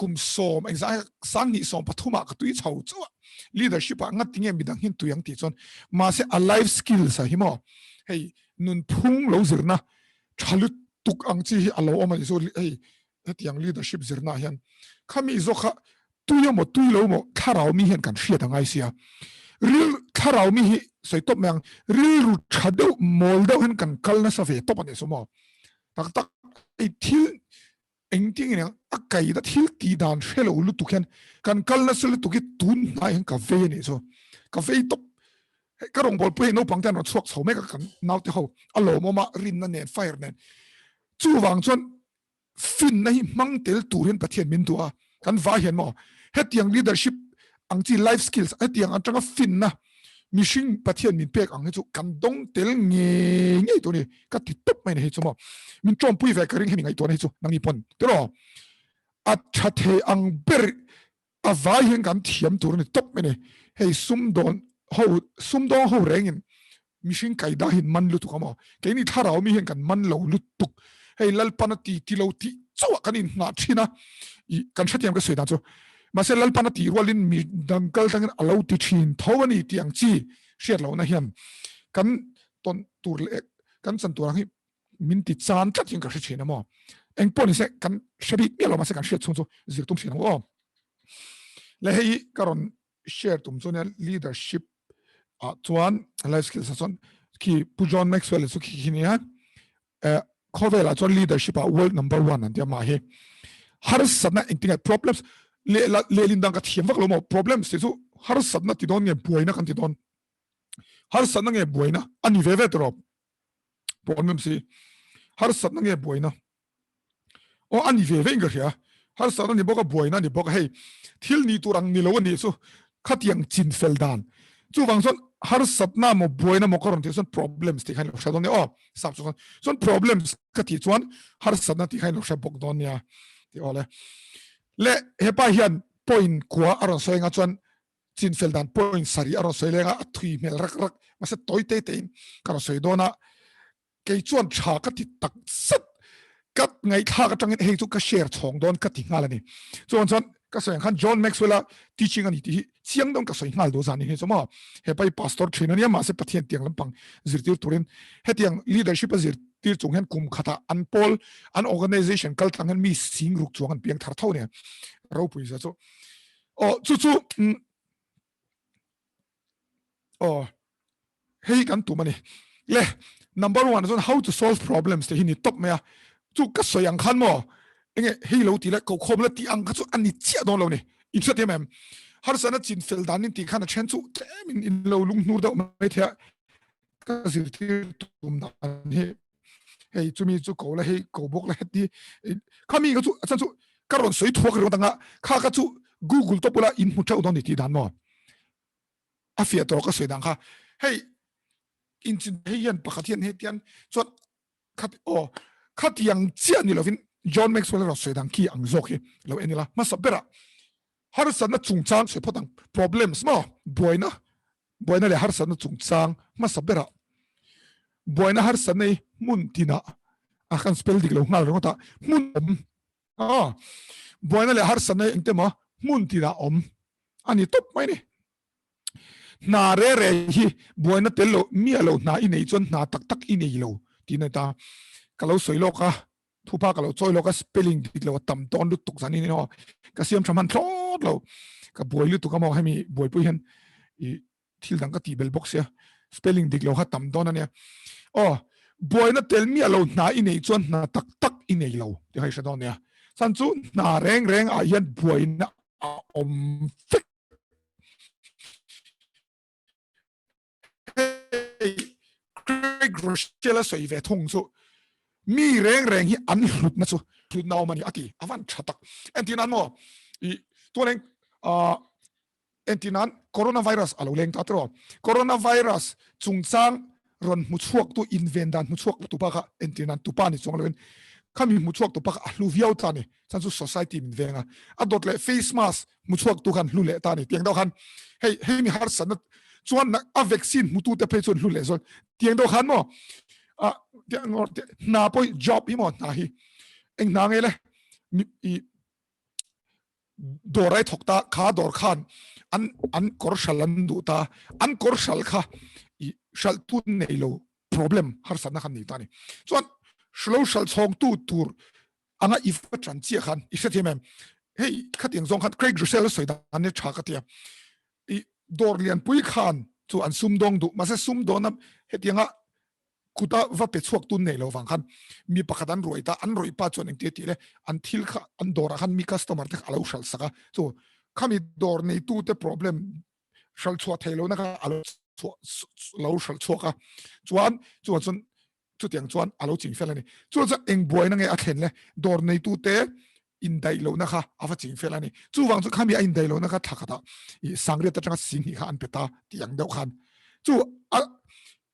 Kum sawm engzah sang hnih sawm pathumah ka tui chho chu a leadership ah ngat tinge midang hian tui ang tih chuan mahse a life skills ah hi maw hei nunphung lo zirna tha lutuk ang chi hi a lo awm a ni chu hei hetiang leadership zirna ah hian khami zawk kha tui emaw tui lo emaw thlarau mi hian kan hriat a ngai sia ril thlarau mi hi sawi tawp mai ang rilru tha deuh mawl deuh hian kan kal nasa ve tawp a ni chu maw tak tak hei thil Engtin nge a kai na thil tih dan hre lo lutuk hian kan kal nasa lutuk hi tun hnai hian ka vei a nih chu. Ka vei tawp. Hei ka rawngbawlpui hei naupang te an rawn chhuak chho mek a kan naute ho a lawmawm a rinna nen fire nen. Chuvang chuan finna hi hmang tel tur hian Pathian min duh a kan vai hian maw hetiang leadership ang chi life skills hetiang atanga finna mihring Pathian min pek ang hi chu kan dawng tel ngei ngei tur ni ka ti tawp mai ni hei chu maw min tawmpui ve ka ring hemi ngaihtuahna hi chu nangni pawn tiraw a tha thei ang ber a vai hian kan thiam tur ni tawp mai ni hei sumdawn ho sumdawng ho rengin mihring kaida hin man lutuk a maw keini thlarau mi hian kan man lo lutuk hei lalpan a ti ti lo tih chauh ah kan in nghah thin a i kan hrethiam ka sawi dan chu mahse lalpan a tih rualin mi dang kal tangin a lo ti thin tho a ni tih ang chi hriat lohna hian kan tawn tur leh kan chan tur ang hi min ti chan tlat hian ka hre thin a maw eng pawh ni se kan hre bik miah lo mahse kan hriat chhung chu zir tum thin ang u aw le hei ka rawn share tum chu nia leadership ah chuan life skills ah chuan khi Pu John Maxwell chu khi khi nia eh khawvel ah chuan leadership ah world number one an tia mah hi harsatna engtinge problems le lehlin dang ka thiam vak lo maw problems te chu harsatna ti dawn nge buaina kan ti dawn harsatna nge buaina ani ve ve tawh problems hi harsatna nge buaina aw a ni ve ve in ka hria harsatna ni bawk a buaina ni bawk a hei thil ni tur ang ni lo a nih chu khatiang chin fel dan chuvang chuan harsatna maw buaina maw ka rawn tih chuan problems tih kha in lo hre dawn nia aw sap chuan chuan problems ka tih chuan harsatna tih kha in lo hre bawk dawn nia tih aw le le hepa hian point kua a rawn sawi anga chuan chin fel dan point sarih a rawn sawi leng a a thui hmel rak rak mahse tawi te te in ka rawn sawi dawn a kei chuan tha ka ti tak zet ka ngaihthlak atangin hei chu ka share chhawng dawn ka ti nghal a ni chuan chuan ka sawi ang khan John Maxwell a teaching a ni tih hi chiang dawn ka sawi nghal duh zan ni hei chu maw hepa hi pastor thin ania mahse Pathian tiang lampang zirtir turin hetiang leadership a zirtir chung hian kum khatah an pawl an organization kal tlang hian mi sing ruk chuang an piang thar tho nia ropui zia chu aw chu chu aw hei kan tum ani le number one chuan how to solve problems te hi ni top mai a chu ka sawi ang khan maw enge hei lo ti le ko khawm la ti ang kha chu ani chiah dawn lo ni in hriat em em harsana chin fel dan in ti khan a then chu tlem in in lo lung hnur deuh mai thei a ka zirtir tum dan hi hei chumi chu ko la hei ko bawk la heti khami ka chu chan chu ka rawn sawi thuak ringawt anga kha kha chu google to bula in hmu theuh dawn ni tih dan maw a fiah tawh ka sawi dan kha hei in chin hei hian pakhat hian hei tian chuan khat aw khatiang chiah ni lovin John Maxwell rawn sawi dan khi ang zawk hi lo en ila hmasa berah harsatna chungchang sawi phawt ang problems maw buaina buaina leh harsatna chungchang hmasa berah buaina harsatna hi hmun tinah a kan spell dik lo nghal ringawt a hmun awm a buaina leh harsatna hi engte maw hmun tinah awm a ni tawp mai ni. Hna re re hi buaina tel lo miah lo hna i nei chuan hna tak tak i nei lo tih a ni ta. Ka lo sawi lawk a, thupa ka lo chawi lawk a spelling dik lo a tam tawn lutuk zan in aw ka siam tha hman thlawt lo. Ka buai lutuk a maw hemi buaipui hian i thil dang ka tih bel bawk sia spelling dik lo kha tam dawn a nia. Aw buaina tel miah lo hna i nei chuan hna tak tak i nei lo tih kha i hre dawn nia. Chhan chu hna reng reng ah hian buaina a awm vek. Hei Craig Rochelle a sawi ve thung chu mi reng reng hi an hlutna chu hlutna awm a ni a ti a van tha tak. Entir nan maw i tualeng entir nan coronavirus a lo leng ta tiraw coronavirus chungchang rawn hmu chhuak tu inven dan hmu chhuak tu pa kha entir nan tupa ni chuang loin khami hmu chhuak tu pa kha a hlu viau ta ni chan chu society min veng a a dawt leh face mask hmu chhuak tu khan hlu leh ta ni tiang deuh khan hei hei mi harsat na chuan a vaccine hmu tu te phei chuan hlu leh zawn tiang deuh khan maw a tiang hna pawh job hi maw hna hi eng hna nge le i. Dawr ai thawk ta kha dawr khan an an kawr hral an duh ta an kawr hral kha i hral tu nei lo problem harsatna khan nei ta ni. Chuan lo hral chhawng tu tur anga i va tran chiah khan i hrethiam em? Hei khatiang zawng khan Craig Russell a sawi dan hi tha ka tia. I dawr lianpui khan chu an sumdawng duh mahse sumdawna hetianga kuta va pe chhuak tun nei lo vang khan mi pakhat an ruai ta an rawih pa chuan engtia tih le an thil kha an dawrah khan mi customer te kha a lo hral sak a chu khami dawr neitu te problem hral chhuah thei lo na kha a lo chhuah lo hral chhuak a chuan chuan chuan chutiang chuan a lo ching fel a ni chuan chuan eng buaina nge a thlen le dawr neitu te indaih lohna kha a va ching fel a ni. Chuvang chu khami a indaih lohna kha thla khatah i sangriat atanga sing hnih kha an pe ta tih ang deuh khan chu a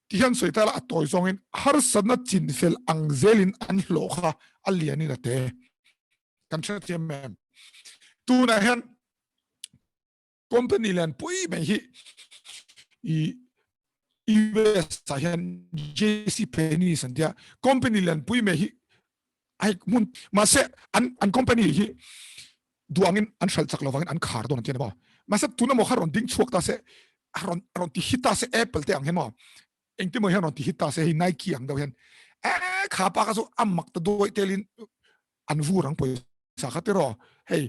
ti hian sawi ta la a tawi zawngin harsatna chin fel ang zelin an hlawh kha a lianin a te kan hrethiam em tunah hian company lian pui mai hi i US ah hian JC Penney an tia company lian pui mai hi ai mun mahse an an company hi duangin an hral chak lovangin an khar dawn an tia ni maw mahse tuna maw kha rawn ding chhuak ta se rawn rawn ti hit ta se Apple te ang hian maw engtin maw hian rawn ti hit ta se hei Nike ang deuh hian e kha pa kha chu a mak ta duai telin an vur ang pawisa kha tiraw hei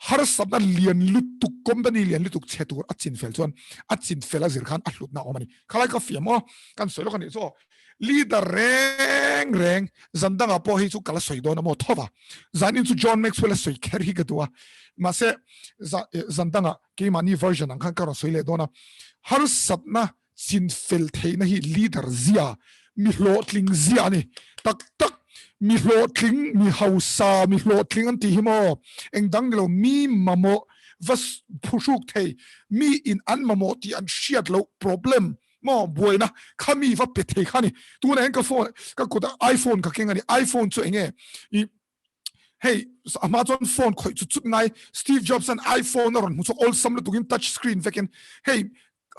harsatna lian lutuk company lian lutuk chhe tur a chin fel chuan a chin fel a zir khan a hlutna awm ani khalai ka fiam aw kan sawi lawk ani chu leader reng reng zandanga pawh hi chu kala sawi dawn amaw thova zanin chu John Maxwell a sawi kher hi ka duh a mahse zandanga keimahni version ang khan ka rawn sawi leh dawn a harsatna chinfel theihna hi leader zia, mi hlawhtling zia a ni. Tak tak, mi hlawhtling, mi hausa, mi hlawhtling an tih hi maw? Eng dang ni lo, mi mamawh va phuhruk thei, mi in an mamawh tih an hriat loh problem maw buaina kha mi va pe thei kha a ni. Tunah hian ka phone, ka kutah iPhone ka keng a ni. iPhone chu eng nge? I hei a hma chuan phone khawih chu chut ngai Steve Jobs an iPhone a rawn hmu chhuak awlsam lutukin touch screen vekin hei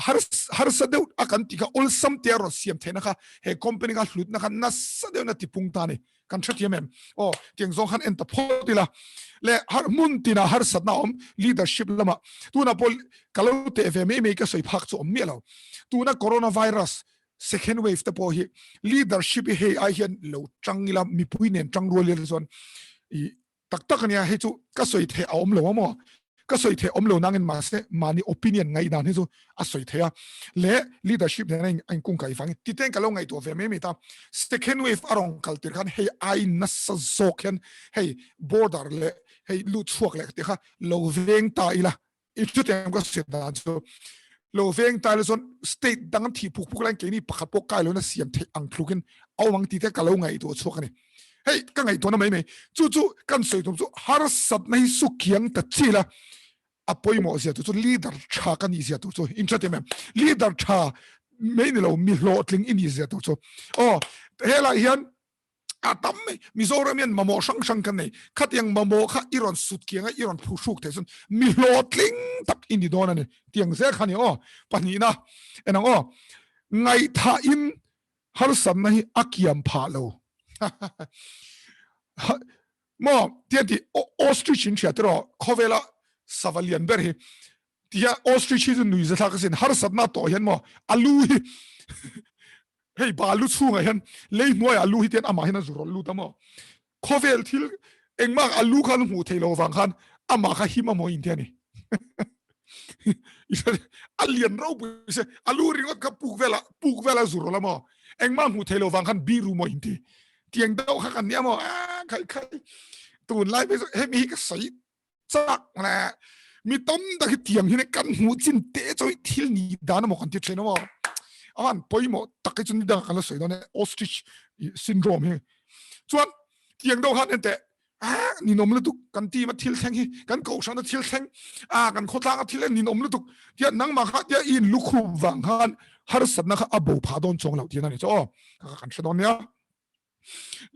har harsa deuh a kan ti kha awlsam te a rawn siam theihna kha he company kha hlutna kha nasa deuh na tipung ta ni kan hrethiam em aw tiang zawng khan en ta phawt ila le har hmun tina harsatna awm leadership lama tuna pawh ka lo teh ve mai mai ka sawi phak chu awm miah lo tuna coronavirus second wave te pawh hi leadership hi hei ai hian lo tang ila mipui nen tang rual ila chuan i tak tak ania hei chu ka sawi thei a awm lo amaw ka sawi thei awm lo nangin mahse mahni opinion ngaih dan hi chu a sawi thei a le leadership nen a in kung kai vang titen ka lo ngaihtuah ve mai mai ta second wave a rawn kal tir khan hei ai nasa zawk hian hei border leh hei lut chhuak leh te kha lo veng ta ila i chutiang ka hriat dan chu lo veng ta le chuan state dang an thih puk puk lai keini pakhat pawh kai lo na siam theih ang thlukin a awm ang tih te ka lo ngaihtuah chhuak a ni hei ka ngaihtuahna mai mai chu chu kan sawi tum chu harsatna hi su kiang ta chi la a pawimawh zia tur chu leader tha ka nih zia tur chu in hre em leader tha mai ni lo mi hlawhtling i nih zia tur chu aw helai hian a tam mai Mizoram hian mamawh hrang hrang kan nei khatiang mamawh kha i rawn sut kianga i rawn phuhruk thei chuan mi hlawhtling tak i ni dawn a ni tiang zel kha ni aw pahnihna enang aw ngaihthahin harsatna hi a kiam phah lo maw tiang ti ostrich in hria tiraw khawvela sava lian ber hi tia ostrich hi chu nui zathlak asin harsatna tawh hian maw a lu hi hei balu chhungah hian lei hnuaiah lu hi tian amah hian a zu rawn lut a maw khawvel thil engmah a lu khan hmuh theih lo vang khan amah kha him amaw in ti a ni a lian ropui se a lu ringawt kha puk vela puk vela zu rawl a maw engmah hmuh theih lo vang khan biru maw in ti tiang deuh kha kan nia maw a khai khai tun lai hemi hi ka sawi chak le mi tam tak hi tiang hian kan hmuh chin te chu thil ni dan emaw kan ti thin emaw aman pawimawh tak hi chu ni dang kan la sawi dawn e ostrich syndrome hi chuan tiang deuh khan ente a ninom lutuk kan team a thil thleng hi kan kohhran a thil thleng a kan khawtlang a thil ninom lutuk tia nangmah kha tia in lukhup vang khan harsatna kha a bo pha dawn chuang lo tih a ni chu aw kan hre dawn nia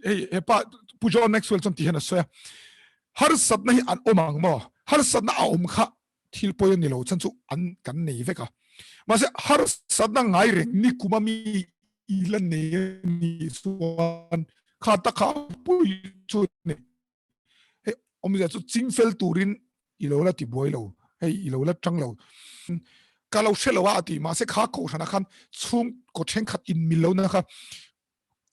hei hepa Pu John Maxwell chuan ti hian a sawi a harsatna hi an awm ang maw harsatna a awm kha thil pawi a ni lo chan chu an kan nei vek a mahse harsatna ngai reng ni kuma mi i la nei ni chuan kha ta kha pui chu ni hei awmzia chu chingfel turin. I lo la ti buai lo, hei i lo la tang lo. Ka lo hre lo a a ti, mahse kha kohhranah khan chhungkaw thenkhat inmil lohna kha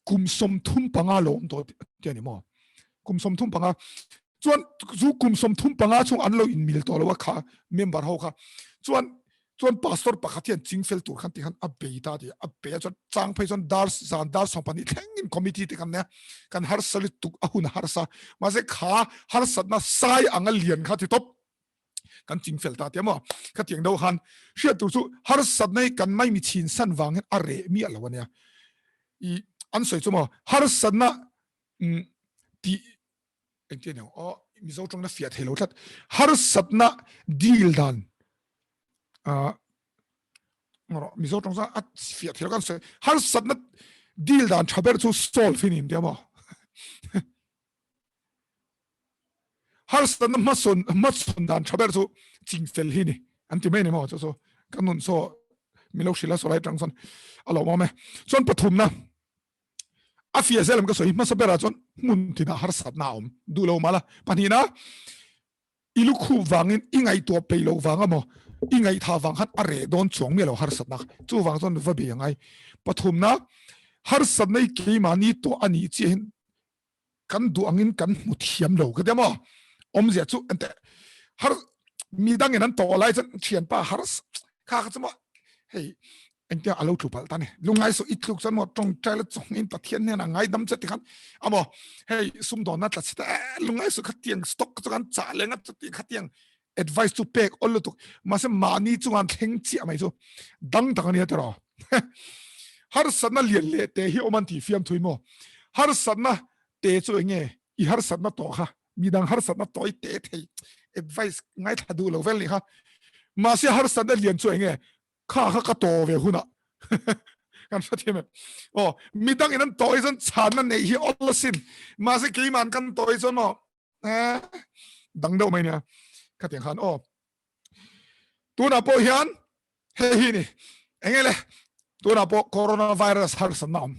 kum 35 lo awm tawh ti a ni maw? Kum 35 chuan chu kum 35 chhung an lo inmil tawh lo a kha member ho kha chuan chuan pastor pakhat hian chingfel tur khan ti khan a bei ta ti a bei a chuan chang phei chuan dar zan dar 12 thlengin committee te kan nia kan harsa lutuk a hun harsa mahse kha harsatna sai anga lian kha ti top kan chingfel ta tia maw kha tiang deuh khan hriat tur chu harsatna hi kan mai mi chhin san vang hian a reh miah lo ania i an sawi chu maw harsatna ti engtin emaw aw mizo tawng na fiah thei lo tlat harsatna deal dan ngawrh mizo tawng chuan a fiah thei lo kan sawi harsatna deal dan tha ber chu solve hi ni tia maw harsatna hmasawn hmasawn dan tha ber chu chingfel hi ni an ti mai ni maw chu chu kan nun saw milo hrila sawlai tang chuan a lo awm e chuan pathumna a fiah zel ka sawi hmasa berah chuan hmun tinah harsatna a awm duh lo mah la pahnihna i lukhup vangin i ngaihtuah peih loh vang emaw i ngaihthah vang khan a reh dawn chuang miah lo harsatna chuvang chuan va bei angai pathumna harsatna i keimahni tawh a nih chiah hin kan duh angin kan hmu thiam lo ka tia maw awmzia chu ente har mi dangin an tawh lai chuan thianpa har kha kha chu maw hei engtia alo tlu palh ta ni lungai so i tluk chuan maw tawngtai la chawng in pathian hnena ngaidam che tikhan amo hei sumdawnna tla chhe lungai so khatiang stock chu kan chah lenga chuti khatiang advice chu pek ol lutuk mahse mahni chungan thleng chiah mai chu dang tak ania tiraw harsatna lian leh te hi awm an ti fiam thui maw harsatna te chu enge i harsatna tawh kha midang harsatna tawi te thei advice ngaithla duh lo vel ni kha mahse harsatna lian chu enge kha kha ka to ve huna kan hrethiam em aw midang in an tawi chuan chhanna neih hi awl asin mahse keiman kan tawi chuan maw eh dang deuh mai nia khatiang khan aw tunah pawh hian hei hi ni enge le tunah pawh coronavirus harsatna awm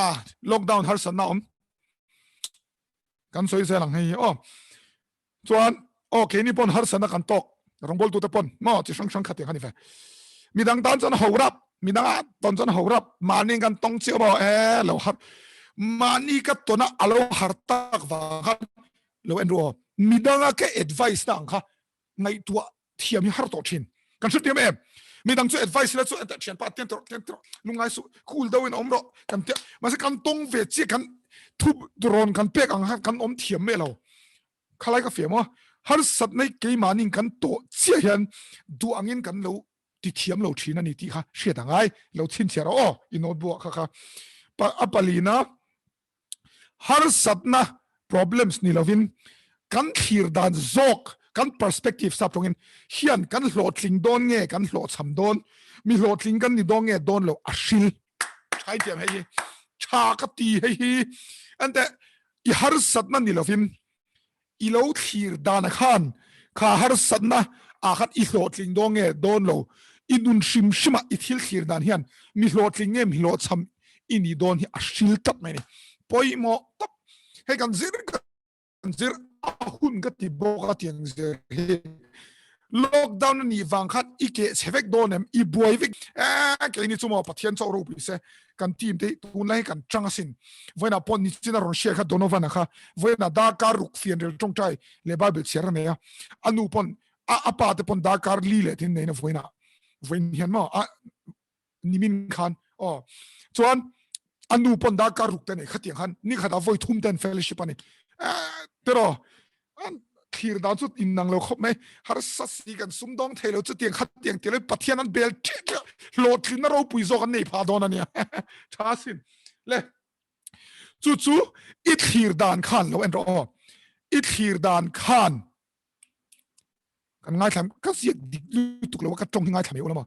a lockdown harsatna awm kan sawi zel ang hei hi aw chuan aw keini pawn harsatna kan tawk rawngbawltu te pawn maw chi hrang hrang khatiang kha ni ve midang tan chuan ho rap midang a tawn chuan ho rap mahni kan tawng chiah maw e lo har mahni ka tawna alo har tak vang khan lo en ru aw midanga ka advice na ang kha ngaihtuah thiam hi har tawh thin kan hre tiam em midang chu advice la chu thian pa tian tawh tian tawh lungai su cool deuh in awm rawh kan tia mahse kan tawng ve chiah kan thu rawn kan pek ang khan kan awm thiam mai lo khalai ka fiam a harsat nei keimahnin kan tawh chiah hian duh angin kan lo ti thiam lo thin ani tih kha hriat angai lo chhinchhiah rawh aw i notebook kha kha a palina harsatna problems ni lovin kan thlir dan zawk kan perspective sap tawngin hian kan hlawhtling dawn nge kan hlawhchham dawn mi hlawhtling kan ni dawn nge dawn lo a hril thai tiang hei hi tha ka ti hei hi ante i harsatna ni lovin i lo thlir dan khan kha harsatna ah khan i hlawhtling dawn nge dawn lo i nun hrim hrim ah i thil thlir dan hian mi hlawhtling nge mi hlawhchham i nih dawn hi a hril tlat mai a ni. Pawimawh tawp hei kan zir kan zir a hun ka ti bawk a tiang zir hi lockdown a nih vang khan i keh chhe vek dawn em i buai vek eh keini chu maw Pathian chauh ropui se kan team te tunlai hi kan tang asin vawiinah pawh nichin a rawn hriat kha Donovan a kha vawiinah darkar ruk fian rel tawngtai leh Bible chhiar a nei a a nu pawn a a pa te pawn darkar li leh tin neina vawiinah vawiin hian maw a nimin khan aw chuan a nu pawn darkar ruk te nei khatiang khan ni khatah vawi thum ten fellowship a ni tiraw thlir dan chu in nang lo khawp mai harsa si kan sumdawng thei lo chutiang khatiang ti lo Pathian an bel ṭhiah ṭhiah hlawhtlinna ropui zawk an nei phah dawn a nia ṭha sin le chu chu i thlir dan khan lo en rawh aw i thlir dan khan kan ngaithla ka ziak dik lutuk lo ka tawng hi ngaithla mai ulama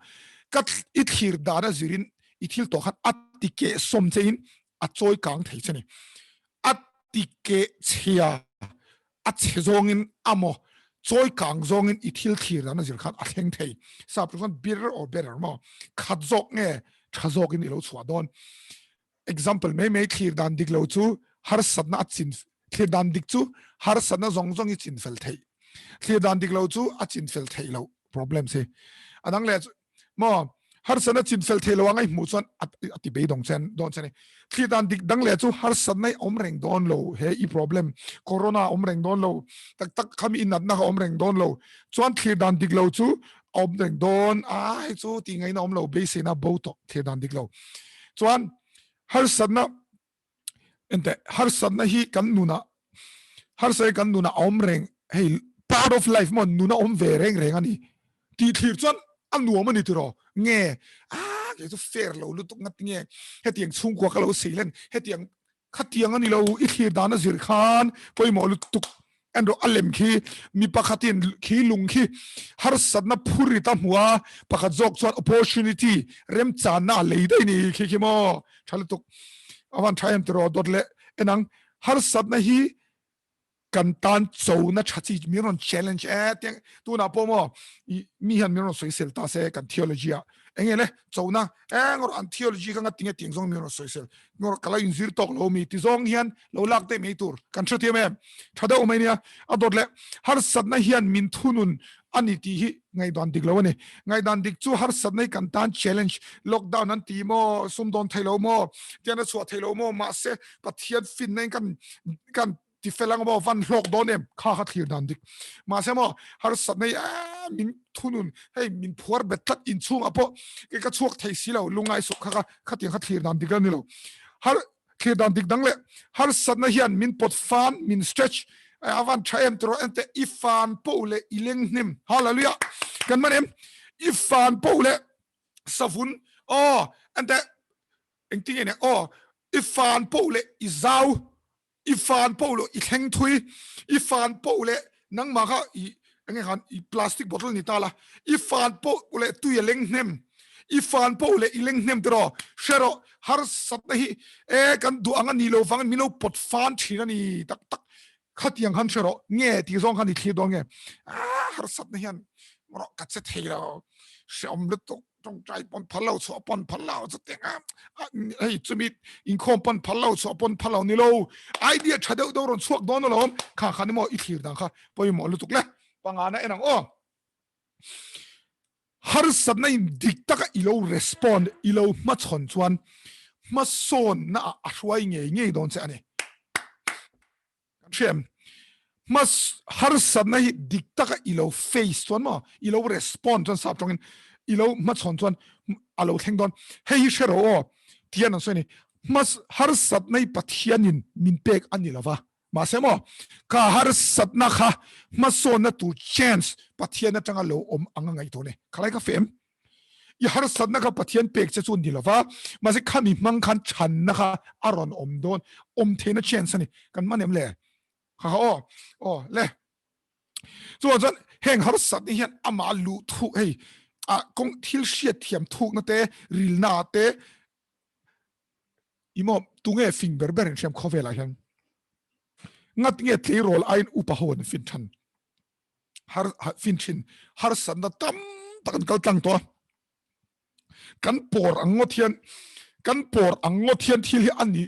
ka i thlir dan a zirin i thil tawh khan a ti ke sawm che in a chawi kang thei che ni a ti ke chhia a chhe zawngin amo chawi kang zawngin i thil thlir dan a zir khan a thleng thei sap chuan bitter or better mo khat zawk nge tha zawkin i lo chhuah dawn example mai mai thlir dan dik lo chu harsatna a chin thlir dan dik chu harsatna zawng zawng i chin fel thei. Thlir dan dik lo chu a chin fel theih loh problem si. A dang leh maw harsatna chin fel thei lo anga i hmuh chuan a ti beidawng chen dawn che ni. Thlir dan dik dang leh chu harsatna i awm reng dawn lo he i problem corona awm reng dawn lo tak tak khami i natna kha awm reng dawn lo chuan thlir dan dik lo chu awm reng dawn a hei chu tih ngaihna awm lo beiseina bo tawh thlir dan dik lo chuan harsatna ente harsatna hi kan nuna harsa hi kan nuna awm reng hei part of life mo nuna awm ve reng reng ani ti thlir chuan a nuam ani tiraw nge a ke chu fair lo lutuk ngat nge hetiang chhungkua ka lo seilen hetiang khatiang ani lo i thlir dan a zir khan pawimawh lutuk En rawh, a lem khi mi pakhatin khi lung khi harsatna phurit a hmu a, pakhat zawk chuan opportunity, remchanna a lei daih ni khi khi maw? Tha lutuk. A van tha em tiraw dawt leh en ang. Harsatna hi kan tan chona tha chi min rawn challenge e tiang tunah pawh maw mi hian min rawn sawisel ta se kan theology ah enge le chona eng rawh an theology kha nga tinge tiang zawng min rawn sawisel ngawr ka lo inzir tawk lo mi ti zawng hian lo lak deuh mai tur kan hre thiam em tha deuh mai nia a dawt leh harsatna hian min thunun a ni tih hi ngaihdan dik lo a ni ngaihdan dik chu harsatna hi kan tan challenge lockdown an ti maw sumdawn thei lo maw tian a chhuah thei lo maw mahse Pathian finna in kan kan ti fel ang maw van hlawk dawn em kha kha thlir dan dik mahse maw harsatna hi a min thunun hei min phuar bet tlat inchhungah pawh ke ka chhuak thei si lo lungai suh kha kha khatiang kha thlir dan dik a ni lo har thlir dan dik dang leh harsatna hian min pawt fan min stretch avan tha em tiro ente i fan po le i leng hnem hallelujah kan man em i fan po le savun oh ente engtinge ne oh i fan po le i zau i fan poh lo i thleng thui i fan poh le nangmah kha i enge khan i plastic bottle ni ta la i fan poh le tui a leng hnem i fan poh le i leng hnem tiraw hre rawh harsatna hi e kan duh ang a ni lo vang min lo pawt fan thin a ni tak tak khatiang khan hre rawh nge ti zawng khan i thlir dawn nge a harsatna hian rawh ka che thei lo hreawm lutuk tawngtai pawn phal lo chhuah pawn phal lo chu teng a hei chumi inkhawm pawn phal lo chhuah pawn phal lo ni lo idea tha deuh deuh rawn chhuak dawn alawm kha khan emaw i thlir dan kha pawimawh lutuk le pangana en ang aw harsatna in dik taka i lo respond i lo hmachhawn chuan hmasawn na a hruai ngei ngei dawn che ani Kan hria em? Hmas harsatna hi dik taka i lo face chuan maw, i lo respond chuan sap tawngin i lo hmachhawn chuan a lo thleng dawn. Hei hi hre rawh aw tian an sawi a ni. Hmas harsatna hi Pathianin min pek a ni lova. Mahse maw, ka harsatna kha hmasawnna tur chance Pathian atanga lo awm ang a ngaihtuah a ni. Khalai ka feh em? I harsatna kha Pathian pek che chu ni lova, mahse khami hmang khan chhanna kha a rawn awm dawn, awm theihna chance a ni. Kan man em le? Ha ha aw, aw le. Chuan chuan heng harsatna hian amah luh thu hei a kawng thil hriat thiam thukna te, rilna te, emaw tunge fing ber ber in hriam khawvelah hian ngat nge tleirawl aiin upa ho an fin than. har fin thin harsatna tam tak an kal tlang tawh a kan por ang ngawt hian kan por ang ngawt hian thil hi ani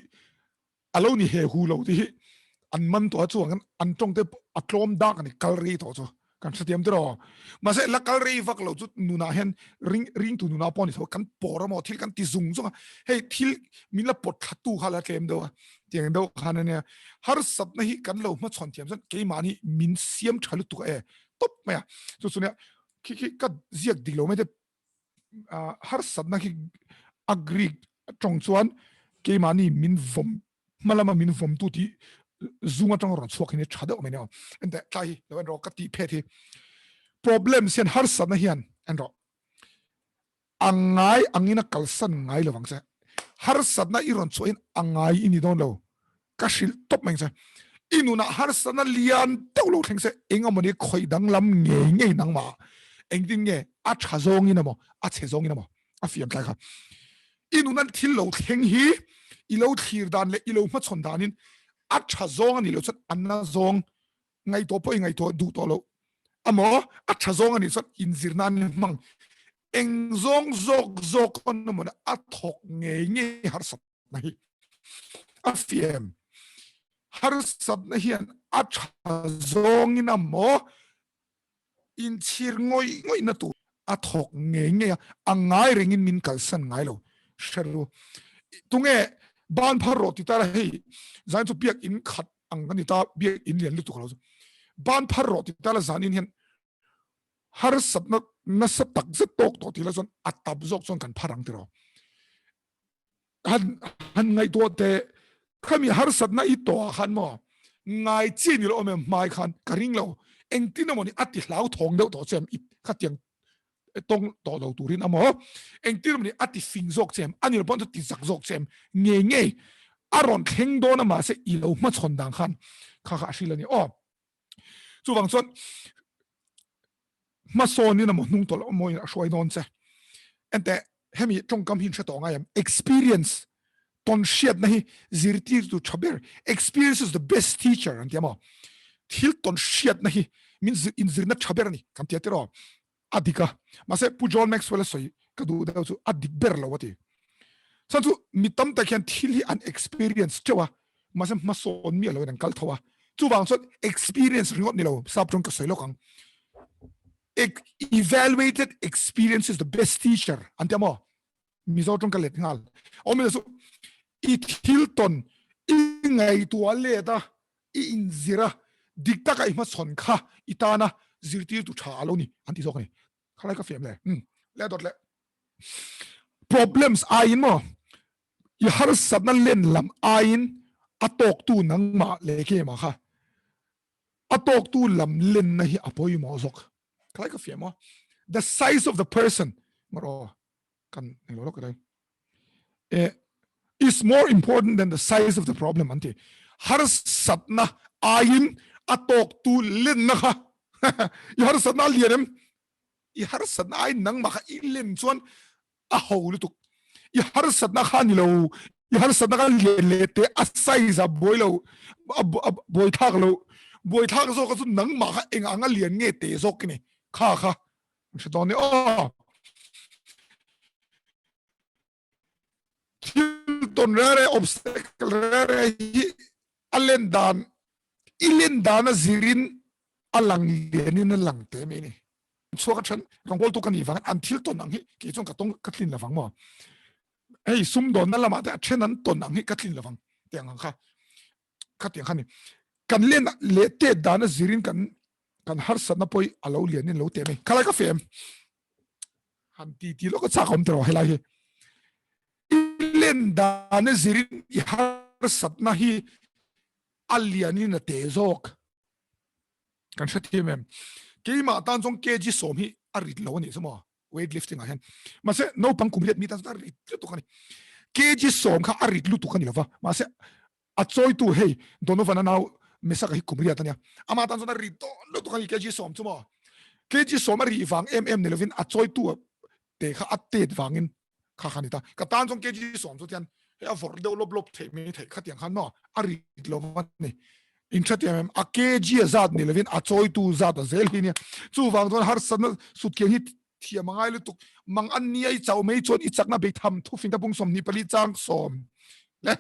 alo ni he hu lo ti hi an man tawh a chuang an tawng te a tlawm dak ani kal rei tawh chu kan hrethiam tiraw mahse la kal rei vak lo chu nunah hian ring ring tu nunah pawh ni tho kan por amaw thil kan ti zung zung a hei thil min la pawt thla tu kha la tlem deuh a tiang deuh khan ania harsatna hi kan lo hmachhawn thiam chuan keimahni min siam tha lutuk e tawp mai a chu chu nia khi khi ka ziak dik lo mai te harsatna khi a Greek tawng chuan keimahni min vawm hmalama min vawm tu tih zung atang rawn chhuak hi ni tha deuh mai nia ente tlai hi lo en rawh ka tih phet hi problems hian harsatna hian en rawh A ngai angin a kalsan ngai lo vang che. Harsatna i rawn chhuahin a ngai i ni dawn lo. Ka hrilh tawp mai ang che. I nunah harsatna lian deuh lo thleng se eng amawni khawih danglam ngei ngei nangmah ah engtin nge a tha zawngin emaw a chhe zawngin emaw a fiam tlai kha. I nunan thil lo thleng hi i lo thlir dan leh i lo hmachhawn danin a tha zawng a nih loh chuan a na zawng ngaihtuah pawh i ngaihtuah duh tawh loh amaw a tha zawng anih chuan inzir nan hmang eng zawng zawk zawk on amaw a thawk ngei ngei harsatna hi a fiam harsatna hian a tha zawngin amaw. Inchhir ngawih ngawihna tur a thawk ngei ngei a, a ngai rengin min kalsan ngai lo. Hre ru. Tunge ban phar rawh ti ta la hei zan chu biak in khat ang kan ni ta biak in lian lutuk lo chu. Ban phar rawh ti ta la zanin hian harsatna nasa tak zet tawk tawh ti la chuan a tap zawk chuan kan phar ang ti rawh. Han han ngaihtuah teh khami harsatna i tawh ah khan maw ngai chi ni lo awm em hmai khan ka ring lo engtin emaw ni a ti hlau thawng deuh tawh che em i khatiang tawng tawh lo turin amaw engtin emaw ni a ti fing zawk che em a ni lo pawh ti zak zawk che em ngei ngei a rawn thleng dawn a mahse i lo hmachhawn dan khan kha kha a hril a ni aw chuvang chuan hmasawnin emaw hnung tawlh emaw in a hruai dawn che. Ente hemi tawngkam hi in hre tawh ngai em? Experience tawn hriatna hi zirtirtu tha ber. Experience is the best teacher an ti emaw. Thil tawn hriatna hi min inzirna tha ber a ni kan ti a tiraw. A dik a. Mahse Pu John Maxwell a sawi ka duh deuh chu a dik ber lo a ti. Chhan chu mi tam tak hian thil hi an experience teuh a, mahse hmasawn miah loin an kal tho a. Chuvang chuan experience ringawt ni lo, sap tawng ka sawi lawk ang. Evaluated experience is the best teacher an ti a maw? Mizo tawng ka let nghal. Awmzia chu i thil tawn i ngaihtuah let a, i inzir a, dik taka i hmachhawn kha i tana zirtirtu tha a lo ni an ti zawk a ni. Khalai ka fiam le. Le dawt le. Problems aiin maw i harsatna len lam aiin a tawktu nangmah leh keimah kha a tawktu lam lenna hi a pawimawh zawk. Khalai ka fiam maw. The size of the person maraw kan nei lo lawk ka eh is more important than the size of the problem an ti. Harsatna aiin a tawktu lenna kha i harsatna a lian em i harsatna aiin nangmah kha i len chuan a ho lutuk i harsatna kha ni lo i harsatna kha lian leh te a size a buai lo a buai thlak lo buai thlak zawk chu nangmah kha eng anga lian nge te zawk ni kha kha hre dawn ni aw thil ton re re obstacle re re hi a len dan i len dan a zirin a lang lianin a lang te mai ni chhuak a then rawngbawltu ka nih vang an thil ton ang hi kei chuan ka tawng ka tlin lovang maw hei sumdawnna lamah te a then an ton ang hi ka tlin lovang tiang ang kha kha tiang kha ni kan len leh te dan a zirin kan kan harsatna pawh a lo lianin lo te mai khalai ka fem han ti ti lawk a chak awm tiraw helai hi i len dan a zirin i harsatna hi a lianin a te zawk kan hre thiam em keimah tan chuan kg sawm hi a rit lo a nih chu maw weight lifting ah hian mahse naupang kum riat mi tan chuan a rit lutuk a ni kg sawm kha a rit lutuk a ni lova mahse a chawitu hei Donovan a nau Mesaka hi kum riat a nia ama tan chuan a rit dawn lutuk a ni kg sawm chu maw kg sawm a rih vang em em ni lovin a chawitu te kha a tet vangin kha kha ni ta ka tan chuan kg sawm chu tian hei a vawrh deuh lawp lawp theih mai theih khatiang khan maw a rit lo a ni in tha tiang em a kg a zat ni lovin a chawitu zat a zel hi nia chuvang chuan harsatna sutkiang hi thiam a ngai lutuk mang an nia i chau mai chuan i chakna beitham thufing ta bung 24 chang sawm le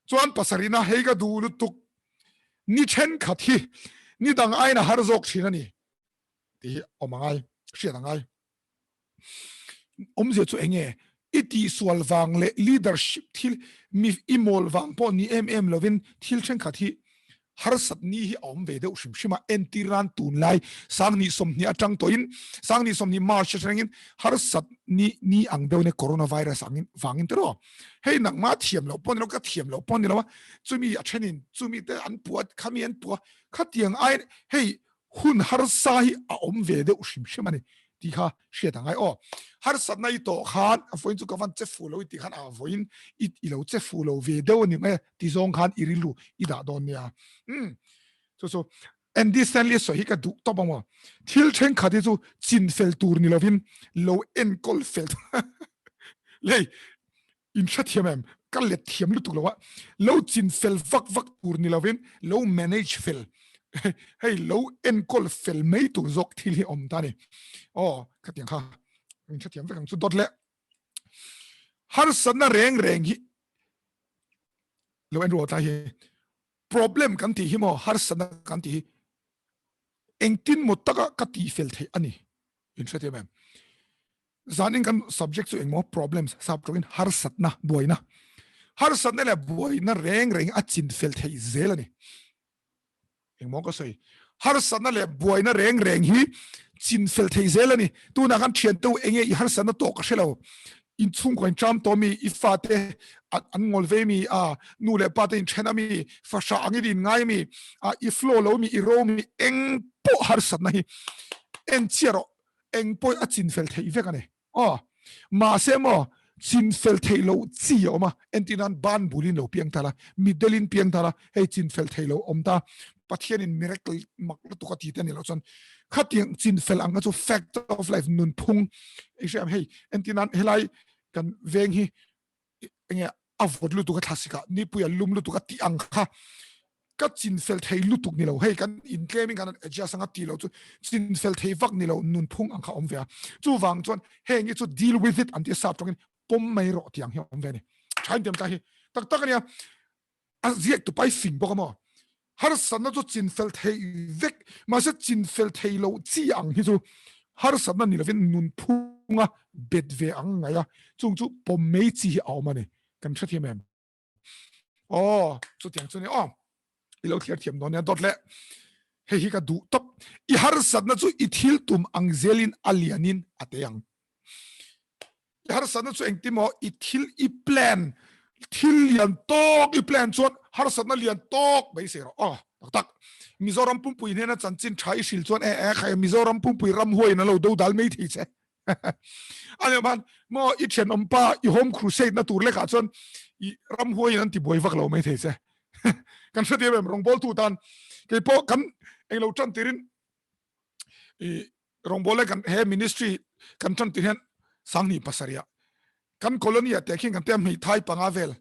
chuan pasarina hei ka duh lutuk ni thenkhat hi ni dang aiin a har zawk thin a ni tih hi awm a ngai hriat a ngai Awmzia chu eng nge? I tihsual vang leh leadership thil mi i mawl vang pawh ni em em lovin thil thenkhat hi harsat ni hi a awm ve deuh hrim hrim a. Entir nan tunlai Sanghnih 20 atang tawhin Sanghnih 20 March atangin harsat ni ni ang deuh nia coronavirus angin vangin te rawh. Hei nangmah thiam loh pawh ni lo ka thiam loh pawh ni lo a, chumi a thenin chumi te an puah khami an puah khatiang aiin hei hun harsa hi a awm ve deuh hrim hrim a ni tih kha hriat a ngai aw. Harsatna i tawh khan a vawiin chu ka van che fu lo i tih khan a vawiin i i lo che fu lo ve deuh a ni mai a ti zawng khan i rilru i dah dawn nia. Umm chu chu Andy Stanley sawi hi ka duh tawp ang maw. Thil thenkhat hi chu chin fel tur ni lovin lo enkawl fel lei In hrethiam em? Ka let thiam lutuk lo a, lo chin fel vak vak tur ni lovin lo manage fel, hei lo enkawl fel mai tur zawk thil hi a awm ta a ni. Aw, khatiang kha in hrethiam vek ang chu dawt leh harsatna reng reng hi lo en ruat lai hi problem kan tih hi maw harsatna kan tih hi. Engtin maw taka ka tihfel theih a ni? In hrethiam em? Zanin kan subject chu engmaw problems sap tawngin harsatna, buaina. Harsatna leh buaina reng reng a chinfel theih zel a ni. Engmaw ka sawi? Harsatna leh buaina reng reng hi chinfel theih zel a ni. Tunah khan thiante u enge i harsatna tawh ka hre lo. In chhungkaw in ṭam tawh mi, i fate an ngawl ve mi, a nu leh pa te in ṭhen a mi, fahrah angin in ngai mi, a i flow lo mi, i ro mi, eng pawh harsatna hi en chiah rawh. Eng pawh a chinfel theih vek a ni. Aw, mahse maw chinfel theih loh chi a awm a, entir nan ban bulin lo piang ta la, midelin piang ta la, hei chinfel theih loh awm ta, Pathianin miracle mak lutuk a ti te a ni loh chuan khatiang chinfel ang kha chu fact of life nunphung i hria em hei entir nan helai kan veng hi enge a vawt lutuk a thlasik ah nipui a lum lutuk a tih ang kha ka chinfel thei lutuk ni lo hei kan intlem in kan adjust anga ti lo chu chinfel thei vak ni lo nunphung ang kha awm ve a chuvang chuan heng hi chu deal with it an ti sap tawngin pawm mai rawh tiang hi awm ve ni thain tiam ta hi tak tak ania a ziak tu pai fing bawk amaw harsatna chu chinfel thei vek mahse chinfel thei lo chi ang hi chu harsatna ni lovin nunphunga bet ve ang ngai a chung chu pawm mai chi hi a awm ani kan hrethiam em aw chutiang chu ni aw i lo thliar thiam dawn nia dawt le hei hi ka duh tawp i harsatna chu i thil tum ang zelin a lianin a te ang I harsatna chu engti maw i thil i plan thil lian tawk i plan chuan harsatna lian tawk beisei rawh aw tak tak Mizoram pumpui hnena chanchin tha i hril chuan e e khai Mizoram pumpui ram huaiin a lo do dal mai thei che a ni man maw i thenawm pa i home crusade na tur lekah chuan i ram huaiin an ti buai vak lo mai thei che kan hrethiam em rawngbawltu tan keipawh kan englo tan tirin i rawngbawl le kan he ministry kan tan ti hian sanghnih pasarih kan colony ah te khin kan tia hmeithai panga vel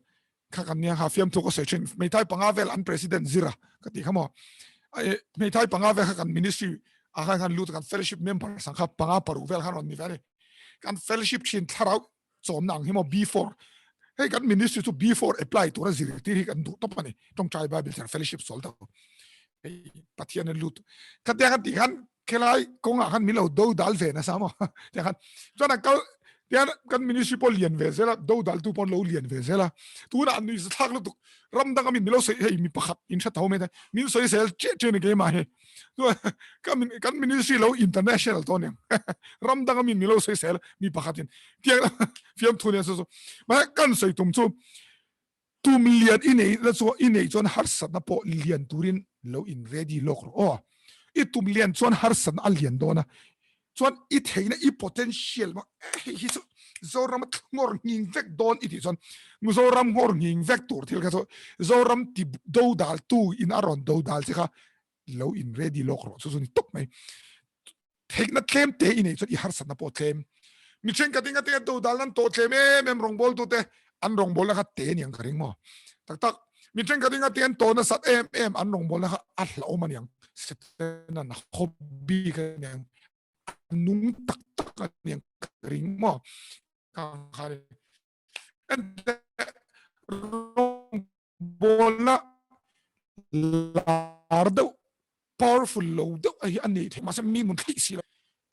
kha kan nia kha fiamthu ka sawi thin hmeithai panga vel an president zira ka ti kha maw hmeithai panga vel kha kan ministry a khan kan lut kan fellowship member sang kha panga paruk vel khan ron ni ve ani kan fellowship thin thlarau chawmna ang hi maw B4 hei kan ministry chu B4 apply tura zirtir hi kan duh tawp ani tawngtai bible char fellowship sol ta hei pathian an lut khatia kan ti khan khelai kawngah khan min lo do dal ve nasa maw tia khan chuan an kal tian kan ministry pawh lian ve zela do dal tu pawh lo lian ve zela tuna an nui thlak lutuk ram dang amin milo sei hei mi pakhat in hre tho mai min sawi sel che che ni keimah hi kan kan ministry lo international to niang ram dang amin milo sawi sel mi pakhatin tiang fiam thu nen so ma kan sawi tum chu tum lian i nei la chu i nei chuan harsatna pawh lian turin lo in ready lawk rawh aw i tum lian chuan harsatna a lian dawn a chuan i theihna i potential ma hei hi chu Zoram ngawr nghing vek dawn i tih chuan Zoram ngawr nghing vek tur thil kha chu Zoram ti do dal tu in a rawn do dal che kha lo in ready lawk rawh chu chu ni tawp mai theihna tlem te i nei chuan i harsatna pawh tlem mi thenkhat in ate do dal nan tawh tlem em em rawngbawl tu te an rawngbawlna kha te niang ka ring maw tak tak mi thenkhat in ate an tawh nasat em em an rawngbawlna kha a hlauhawm aniang setana na hobby ka niang nung tak tak aniang ka ring maw rawngbawlna lar deuh powerful lo deuh a hi a nei thei mahse mi nun thlih si lo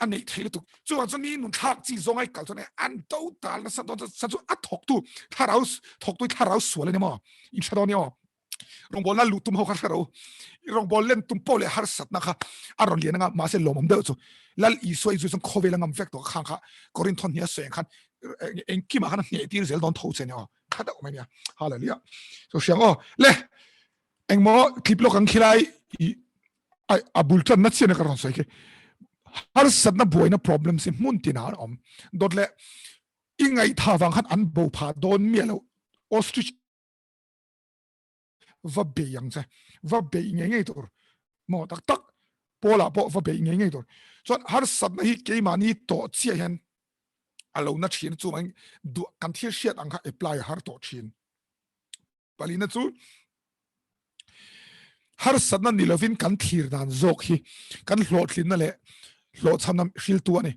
a nei thei lutuk chuvang chuan mi nun thlak chi zawng ai kal chuan an to tal nasa dawn sa chu a thawktu thlarau thawktu thlarau sual ani maw in hre dawn ni aw rawngbawlna luh tum ho kha hre ro rawngbâwl len tum pawh leh harsatna kha a rawn lian anga mahse lawmawm deuh chu Lal Isua i zui chuan khawvel a ngam vek tawh khang kha Korinthon hnia sawi ang khan engkimah khan a hneh tir zel dawn tho che ni aw kha deuh mai nia hallelujah so hriang aw le engmaw clip lawk ang khilai i a bul tan na chian ka rawn sawi khi harsatna buaina problems hi hmun tinah an awm dawt le i ngaihtha vang khan an bo phah dawn miah lo ostrich va bei ang che va bei ngei ngei tur maw tak tak pawlah pawh va bei ngei ngei tur chuan harsatna hi keimahni tawh chiah hian a lo na thin chu mai kan thil hriat ang kha apply har tawh thin palina chu harsatna ni lovin kan thlir dan zawk hi kan hlawhtlinna leh hlawhchhamna hriltu a ni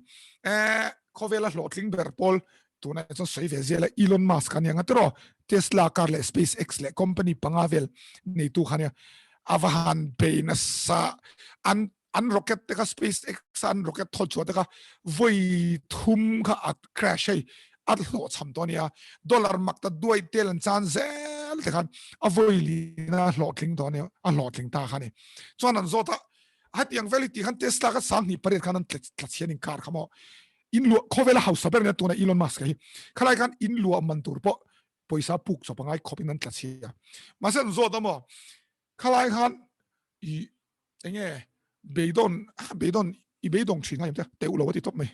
eh khawvela hlawhtling ber pawl tuna chuan sawi ve zela Elon Musk ania nga tiraw Tesla car leh SpaceX leh company panga vel neitu kha ania a va han bei nasa an. An rocket te kha SpaceX an rocket thawt chhuah te kha voi thum kha a crash hei a hlawh cham to nia. Dollar mak ta duai tel an chan zel te khan a voi li na hlawhtling to nia a hlawhtling ta kha ni. Chuan an zawt a hetiang vel hi ti khan Tesla kha 28 khan an tla chhian in kar kha maw. In lua khawvela hausa ber nia tuna Elon Musk hi. Khalai khan in lua man tur pawh pawisa puk chawp angai khawp in an tla chhia. Mahse an zawt a maw khalai khan i enge beidon beidon i beidong thin ngai te teu lo ati top mai.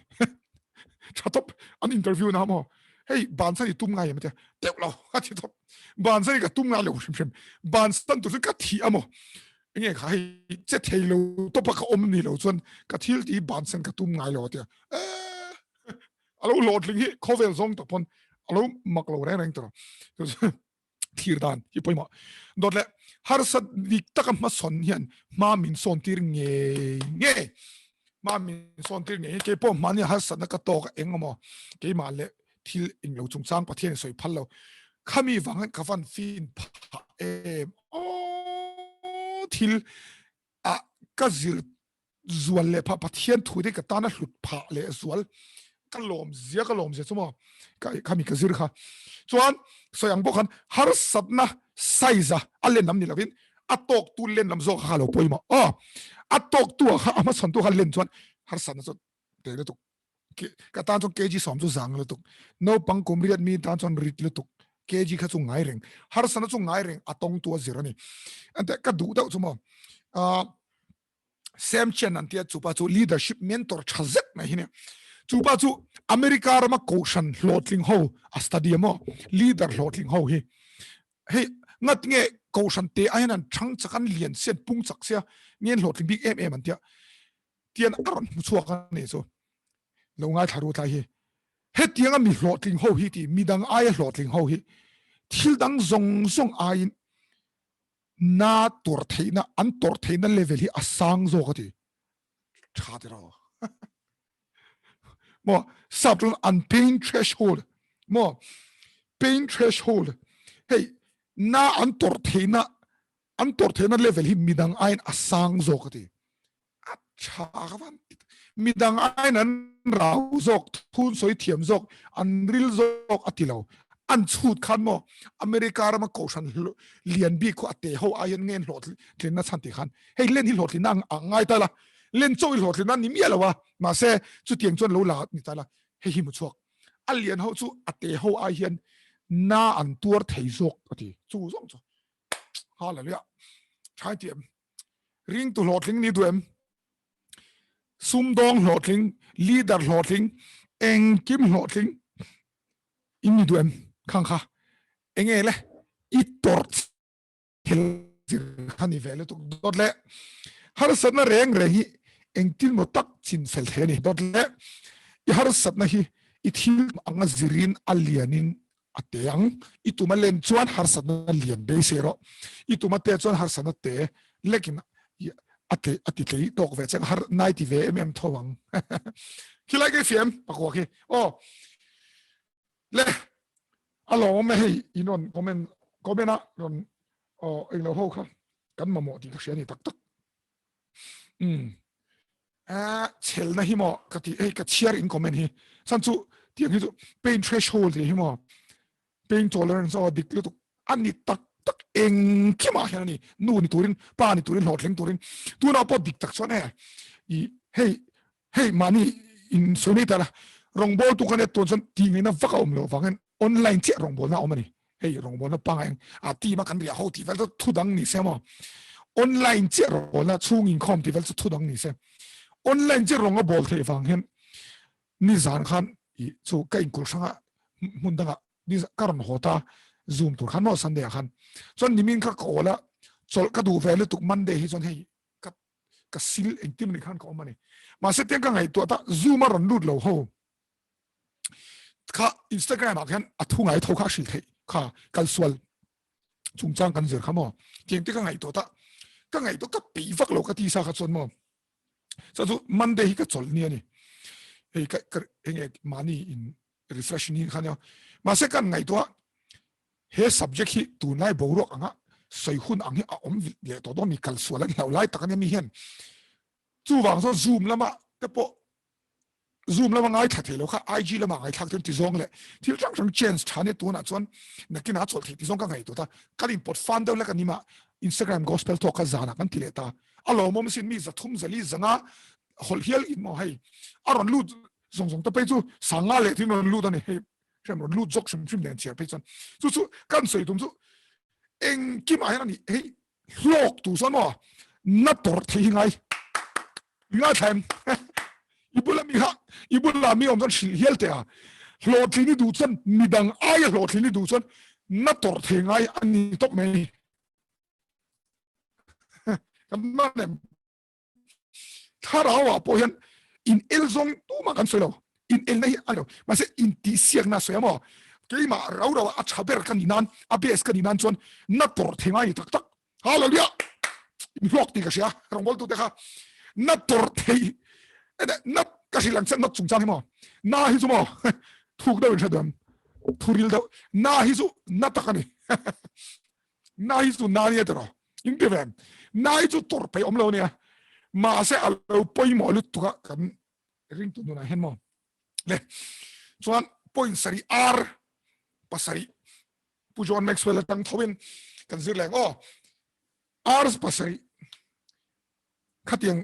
Tha top an interview na maw hei ban san i tum ngai em te teu lo ati top ban san ka tum ngai lo hrim hrim ban san tu ka thi amo enge kha hei che thei lo topa ka om ni lo chuan ka thil ti ban san ka tum ngai lo atia eh alo lot ling hi khovel zong tak pon alo mak lo reng reng tro thlir dan hi pawimawh dawt le harsat dik taka hmasawn hian hma min sawn tir nge nge hma min sawn tir nge ke pawh hmani harsatna ka tawk eng emaw keimah le thil eng lo chungchang Pathian sawi phal lo khami wang ka van fin pha em o thil a ka zir zual leh phah Pathian thu te ka tana hlut phah leh zual ka lawm zia ka lawm zia chu maw ka khami ka zir kha chuan sawi ang bawk khan harsatna size a a len lam ni lovin a tawk tu len lam zawk kha lo pawimawh aw a tawk tu kha a hmachhawn tu kha len chuan harsatna chu te lutuk ka tan chuan kg sawm chu zang lutuk naupang kum riat mi tan chuan rit lutuk kg kha chu ngai reng harsatna chu ngai reng a tawng tu a zir ani ante ka duh deuh chu maw Sam Chen an tia chupa chu leadership mentor tha zet mai hi ni chupa chu America rama kohhran hlawhtling ho a study emaw leader hlawhtling ho hi hei ngat nge kohhran te a hian an thang chak an lian sian pung chak sia ngen hlawhtling bik em em an tia tian a rawn hmu chhuak a ni chu lo ngai thla ru tlai hi hetianga mi hlawhtling ho hi ti midang aia hlawhtling ho hi thil dang zawng zawng aiin na tawrh theihna an tawrh theihna level hi a sang zawk a ti tha ti ro mo sap chuan an pain threshold mo pain threshold hei na an tawrh theihna an tawrh theihna level hi midang aiin a sang zawk a ti A tha ka van midang aiin an rau zawk thun sawi thiam zawk an ril zawk a ti lo an chhut khan maw America rama kohhran lian bik khu a te ho ai hian ngen hlawhtlinna chhan ti khan hei len hi hlawhtlinna ang ang ngai ta la len chaw i hlawhtlinna ni miah lo a mahse chutiang chuan lo la ni ta la hei hi mu chhuak a lian ho chu a te ho ai hian na an tuar thei zawk a ti chu zawng chu hallelujah thain ti em Ringtu hlawhtling ni duh em? Sumdawng hlawhtling, leader hlawhtling, engkim hlawhtling in ni duh em? Khang kha enge le i tawrh thil zir kha ni ve lutuk dawt le harsatna reng reng hi engtin maw tak chin fel thei a ni dawt le i harsatna hi i thil anga zirin a lianin a te ang i tuma len chuan harsatna lian beisei rawh i tuma te chuan harsatna te lekin a te a ti tlei tawk ve cheng har nai ti ve em em tho ang khilai ke fiam pakwa khi o le a lawm me hei in ron comment comment a ron o englo ho kha kan mamawh tih ka hria ni tak tak um a chelna hi maw ka ti hei ka chhiar in comment hi chan chu tiang hi chu pain threshold hi maw pain tolerance aw dik lutuk ani tak tak engkimah hian ani nu ni turin pa ni turin hlawhtling turin tuna pawh dik tak chuan e i hei hei mahni in sawi mai ta la rawngbawl tu kan e tun chuan tih ngaihna vak a awm loh vangin online chiah rawngbawlna a awm ani hei rawngbawlna pangai a team a kan riah ho tih vel chu thu dang ni se maw online chiah rawngbawlna chhung inkhawm tih vel chu thu dang ni se online chiah rawng a bawl theih vang hian ni zan khan i chu ka inkul hranga hmun danga ni ka rawn haw ta zoom tur khan maw sunday ah khan chuan nimin kha ka awl a chawlh ka duh ve lutuk monday hi chuan hei ka ka sil engtin ni khan ka awm ani mahse tiang ka ngaihtuah ta zoom a rawn lut lo ho kha Instagram ah khan a thu ngai tho kha a hrilh theih kha kalsual chungchang kan zir kha maw tiang te ka ngaihtuah ta ka ngaihtuah ka peih vak lo ka ti sa kha chuan maw cha chu Monday hi ka chawlh ni ani hei ka ka enge mahni in refresh ni kha nia mahse kan ngaihtuah he subject hi tunlai boruak anga sawi hun ang hi a awm leh tawh dawn mi kalsual an hlauh lai tak ania mi hian. Chuvang chuan Zoom lama te pawh Zoom lama ngaithla thei lo kha IG lama ngaithlak thei ti zawng leh thil hrang hrang chance tha nia tunah chuan nakinah a chawlh theih ti zawng ka ngaihtuah ta. Kan inpawt fan deuh hlek a ni mah Instagram gospel talk kha zanah kan ti leh ta. A lawmawm sin mi 300 400 zanga hawlh hial in maw hei a rawn lut zawng zawng te phei chu sanga leh thil rawn lut a ni hei hriam rawn lut zawk hrim hrim nen chhiar phei chuan chu chu kan sawi tum chu engkimah hian a ni hei hlawk tu chuan maw na tawrh thei hi ngai ngai thlem i bula mi kha i bula mi awm chuan hrilh hial teh a hlawhtlin i duh chuan midang aia hlawhtlin i duh chuan na tawrh thei ngai a ni tawp mai kan man em thlarau ah pawh hian in el zawng tumah kan sawi lo in elna hi a lo mahse in tihsiakna sawi a maw keimah rau rau a tha ber ka nih nan a best ka nih nan chuan na tawrh thei ngai ni tak tak hallelujah in hlawk tih ka hria rawngbawl tute kha na tawrh thei na ka hrilh ang che na chungchang hi maw na hi chu maw thuk deuh in hre duam thuril deuh na hi chu na tak a ni Na hi chu na nia tiraw in ti ve na hi chu tawrh peih awm lo nia mahse a lo pawimawh lutuk a kan ringtu nunah hian maw le chuan point sarih r pasarih Pu John Maxwell atang tho in kan zir leng aw r pasarih khatiang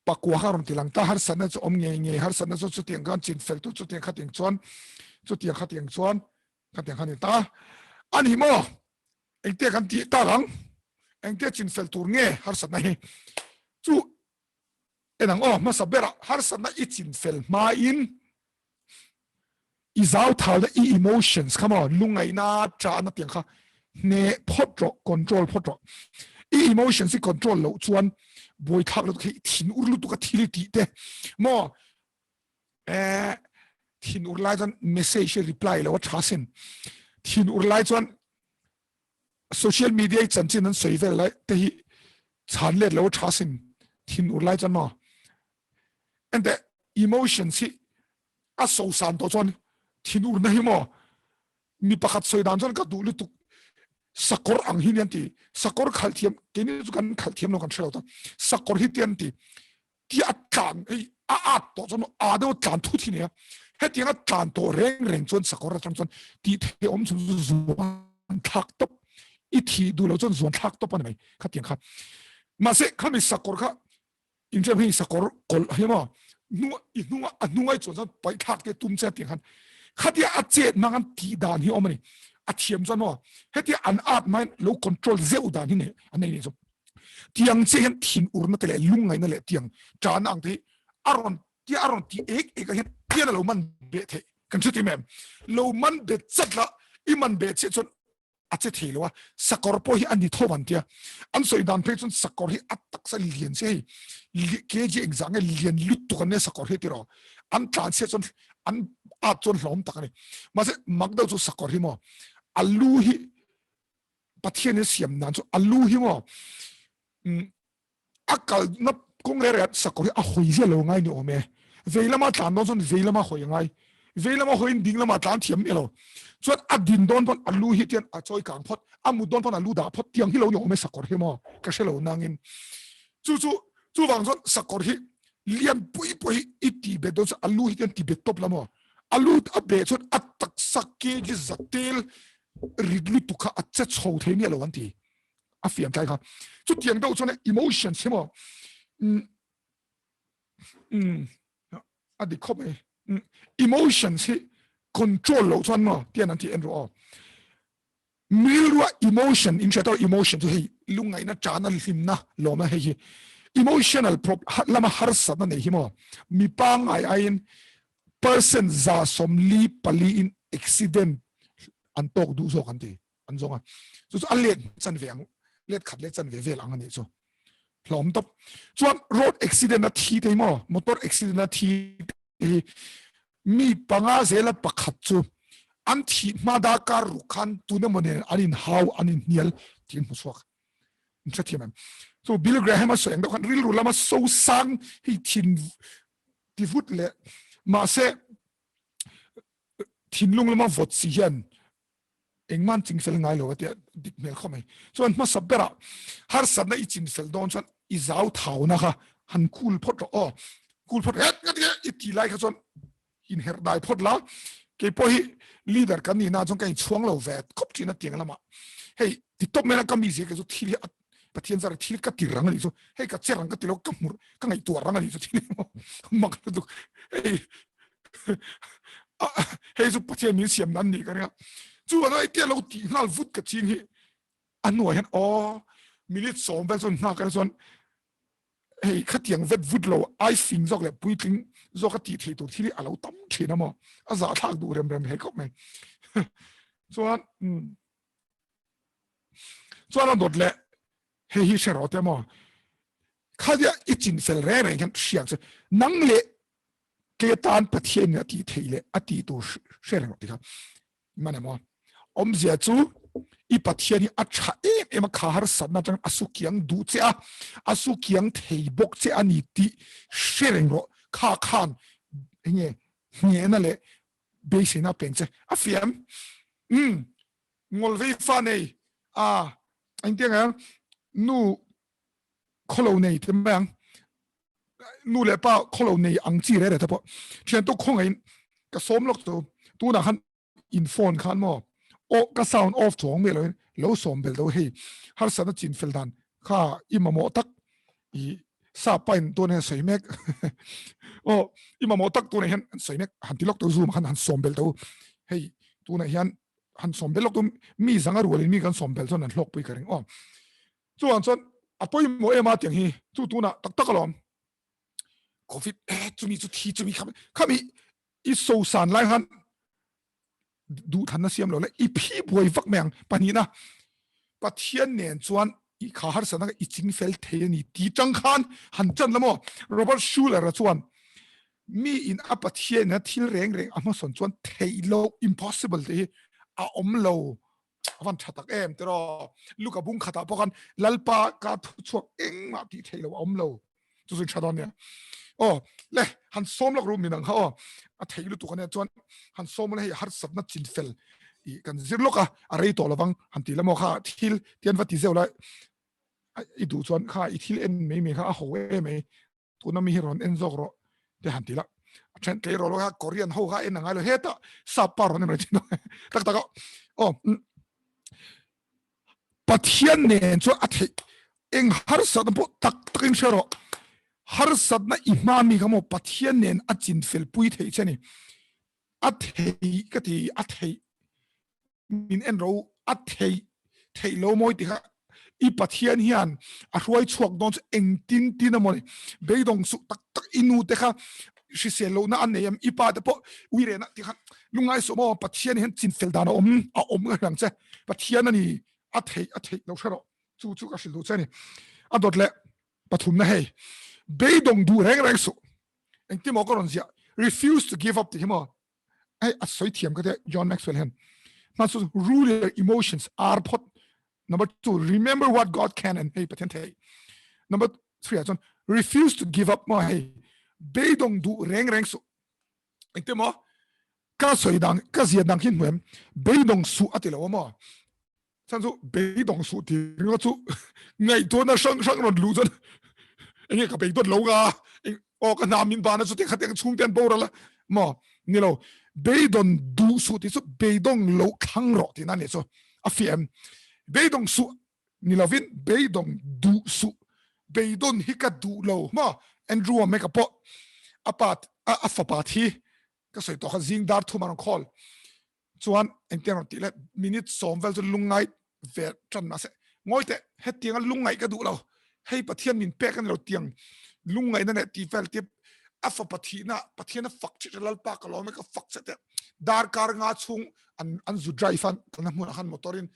pakua kha rawn ti lang ta harsatna chu awm ngei ngei harsatna chu chutiang khan chin fel tu chutiang khatiang chuan chutiang khatiang chuan Khatiang khan ni ta a ni maw? Engtia kan tih tak ang? Engtia chinfel tur nge harsatna hi? Chu en ang aw, hmasa berah harsatna i chinfel hmain i zauthalna i emotions kha maw lungaihna chahna tiang kha hneh phawt rawh, control phawt rawh. I emotions i control loh chuan buaithlak lutuk hi thin ur lutuk a thil tih te maw eh thin ur lai chuan message hi reply lo a tha sin thin ur lai chuan social media i chanchin an sawi vel lai te hi chhan let lo a tha sin thin ur lai chuan maw ente emotions hi a so san to chuan thin ur na hi maw mi pakhat sawi dan chuan ka duh lutuk sakawr ang hi nian ti sakawr khalh thiam keini chu kan khalh thiam lo kan hre lo ta sakawr hi tian ti ti a tlan hei a at tawh chuan a deuh tlan thut hi nia hetiang a tlan tawh reng reng chuan sakawr atang chuan tih theih awm chhun chu zuan thlak tawp i thih duh lo chuan zuan thlak tawp a ni mai khatiang kha mahse khami sakawr kha inrem hei sakawr kawlh hi maw hnung i hnunga a hnungai chuan chuan paih thlak te tum che tiang khan khatia a chet hmang an tih dan hi awm a ni a thiam chuan maw hetia an at mai lo control zeuh dan hi nei an nei ni chu Tiang chiah hian thinurna te leh lungngaihna leh tiang ṭahna ang te hi a rawn tia a rawn ti ek ek ah hian tian a lo man beh theih kan hre thei em? Lo man bet chat la i man beh chiah chuan a che thei lo a, sakawr pawh hi a ni tho an tia. An sawi dan phei chuan sakawr hi a taksa lian chiah hei kg engzah nge lian lutuk an nia sakawr hi tiraw an tlan chiah chuan an at chuan hlawm tak a ni. Mahse mak deuh chu sakawr hi maw a lu hi Pathian in siam nan chu a lu hi maw a kal na kawng reh reh sakawr hi a hawi ziah lo ngai ni awm e vei lama tlan dawn chuan vei lama hawi a ngai vei lama hawiin ding lama tlan thiam miah lo chuan a din dawn pawn a lu hi tian a chawi kang phawt a mut dawn pawn a lu dah phawt tiang hi lo ni awm e sakawr hi maw ka hre lo nangin chu chu chuvang chuan sakawr hi lian pui pui hi i ti bet dawn chuan a lu hi tian ti bet tawp la maw a lu a beh chuan a taksa kg zatel rit lutuk kha a che chho thei miah lo an ti a fiam tlai kha chutiang deuh chuan emotions hi maw a dik khawp mai emotions hi control loh chuan maw tian an ti en rawh aw rilrua emotion in hriat emotion chu hei lungngaihna chana hlimna lawmna hei hi emotional lama harsatna nei hi maw mi pangngai aiin percent 44 in accident an tawk duh zawk an ti an zawng a chu chu a let chan ve ang let khat leh chan ve vel ang ani chu hlawm top chuan road accident a thi te maw motor accident a thi hi mi panga zela pakhat chu an thi hma da kar ru khan tuna mo nen an in hau an in hnial tin hmu chuak in hre thiam em so Bill Graham a sawi ang deuh khan rilru lama so sang hi thin ti vut leh mahse thinlung lama vawt si hian engman chingfel ngai lo a tia dik hmel khawp mai. Chuan hmasa berah harsatna i chinfel dawn chuan i zau thauna kha Han cool phawt rawh aw. Cool phawt het ngat nge i ti lai kha chuan in her dai phawt la. Kei pawh hi leader kan nih na chuan ka in chhuang lo ve khawp thin a tiang lamah. Hei ti tawp mai la ka mi zia kei chu thil hi a Pathian zar thil ka ti rang a nih chu. Hei ka che rang ka ti lo ka hmur ka ngaihtuah rang a nih chu thil mak lutuk. Hei hei chu Pathian min siam nan nih ka ring a. Chu a tia lo tih nghal vut ka ching hi a hnuah hian aw minute sawm vel chuan nghak a chuan hei khatiang vet vut lo ai fing zawk leh puitling zawk a tih theih tur thil hi a lo tam thin a maw a zahthlak duh rem rem thei khawp mai chuan chuan a dawt leh hei hi hre rawh te maw khatia i chin fel reng reng hian hriak chu nang leh ke tan Pathian in a tih theih leh a tih tur hre reng rawh ti kha Man emaw awmzia chu i Pathian hi a tha em em a, kha harsatna atang a su kiang duh che a, a su kiang thei bawk che a ni tih hre reng rawh. Kha khan enge hnehna leh beiseina a peng che a fiam. Umm ngawlvei fa nei a engtiang ang nu khawlo nei te mai ang nu leh pa khawlo nei ang chi re re te pawh thian tu khawngaiin ka sawm lawk chu tunah khan in phone khan maw aw ka sound off chuang mai loin lo sawm bel do hei harsatna chin fel dan kha i mamawh tak i sa pain tun hian sawi mek aw i mamawh tak tunah hian an sawi mek han ti lawk tu zoom khan han sawm bel do hei tunah hian han sawm bel lawk tu mi zanga rualin mi kan sawm bel chuan an hlawk pui ka ring aw Chuan chuan a pawimawh em a tiang hi chu tunah tak tak alawm. Covid eh chumi chu thi chumi khami khami i so san lai han duh than na siam lo le i phi buai vak mai ang pahnihna Pathian nen chuan i kha harsatna i ching fel thei ani ti tang khan han chan la maw Robert Schuller a chuan mi in a Pathian a thil reng reng a hmasawn chuan theih lo impossible te hi a awm lo avan tha tak em tiraw luka bung khatah pawh khan lalpa ka thu chhuak engmah tih theih lo a awm lo chu chu tha dawn nia aw le han sawm lawk ru minang kha aw a thei lutuk ania chuan han sawm la hei harsatna chin fel i kan zir lawk a a rei tawh lovang han ti lamaw kha thil tian va ti zeuh la i duh chuan kha i thil en mai mai kha a ho em mai tuna mi hi rawn en zawk rawh te han ti la a then tlei rawh lo kha Korean ho kha en a ngai lo heta sap pa rawn en mai thin tak tak aw Pathian nen chuan a theih eng harsatna pawh tak takin hre rawh harsatna i hma mi kha maw Pathian nen a chin fel pui theih che ni a thei ka ti a thei min en ro a thei thei lo mawi ti kha i Pathian hian a hruai chhuak dawn chu engtin tin a mawni beidawng suh tak tak i nu te kha hrisel lohna an nei em i pa te pawh uirena ti kha lungngai suh maw Pathian hian chinfel dan a awm a awm ka hre ang che Pathian ani a thei a theih lo hre rawh chu chu ka hrilh duh che ni a dawt leh pathumna hei beidawng duh reng reng suh engtin maw ka rawn ziah refuse to give up ti hi maw hei a sawi thiam ka tia John Maxwell hian hma chu rule your emotions ar phawt number 2 remember what God can and hei Pathian thei number 3 ah chuan refuse to give up maw hei beidawng duh reng reng suh engtin maw ka sawi dang ka zia dang hi hmuem beidawng suh a ti lo a maw chan chu beidawng suh ti ringawt chu ngaihtuahna hrang hrang rawn luh chuan enge ka beidawt lo nga aw ka hna min bana chu te khatiang chhung te an boral a maw nilo beidawng duh suh tih chu beidawng lo thlang rawh tihna a nih chu a fiah em beidawng suh ni lovin beidawng duh suh beidawn hi ka duh lo maw Andrew a meka pawh a pa a fapa thi ka sawi tawh kha zing dar thum a rawn call chuan engtiang rawn tih le minute sawm vel chu lungngai ve tan mahse ngawi teh hetianga lungngaih ka duh lo hei Pathian min pek a ni lo tiang lungngaihna leh tih vel te a fapa thihna Pathian a fak chih Lalpa ka lawm e ka fak che te darkar nga chhung an an zu drive an kalna hmunah khan motor in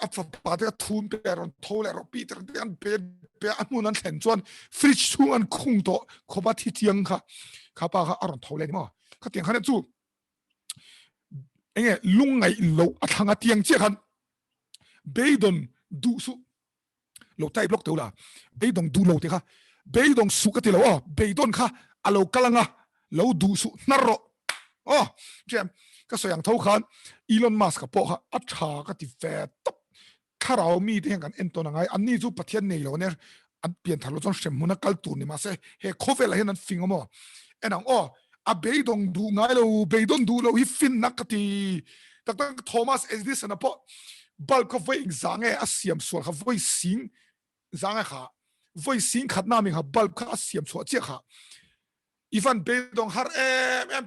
a fapa te ka thum pe rawn tho leh rawh pi te an pe pe a hmun an thlen chuan fridge chhung an khung tawh khawpa thi chiang kha kha pa kha a rawn tho leh ni maw khatiang khan chu enge lungngaih lo a thlang a tiang chiah khan beidawng duh suh lo type lawk teu la beidawng duh lo te kha beidawng suh ka ti lo aw beidawn kha a lo kal anga lo duh suh hnar rawh aw ṭhian ka sawi ang tho khan Elon Musk ka pawh kha a ṭha ka ti ve tawp thlarau mi te hian kan entawn angai anni chu Pathian nei lo ania. An pian thar lo chuan hrem hmun a kal tur ni mahse he khawvel ah hian an fing awm aw. En ang aw, a beidawng duh ngai lo, beidawn duh lo hi finna ka ti. Tak tak Thomas Edison a pawh bulb kha vawi engzah nge a siam sual kha vawi sing zang e kha vawi sing khatna mi kha bulb kha a siam chhuah chiah kha. Ivan beidawng har em em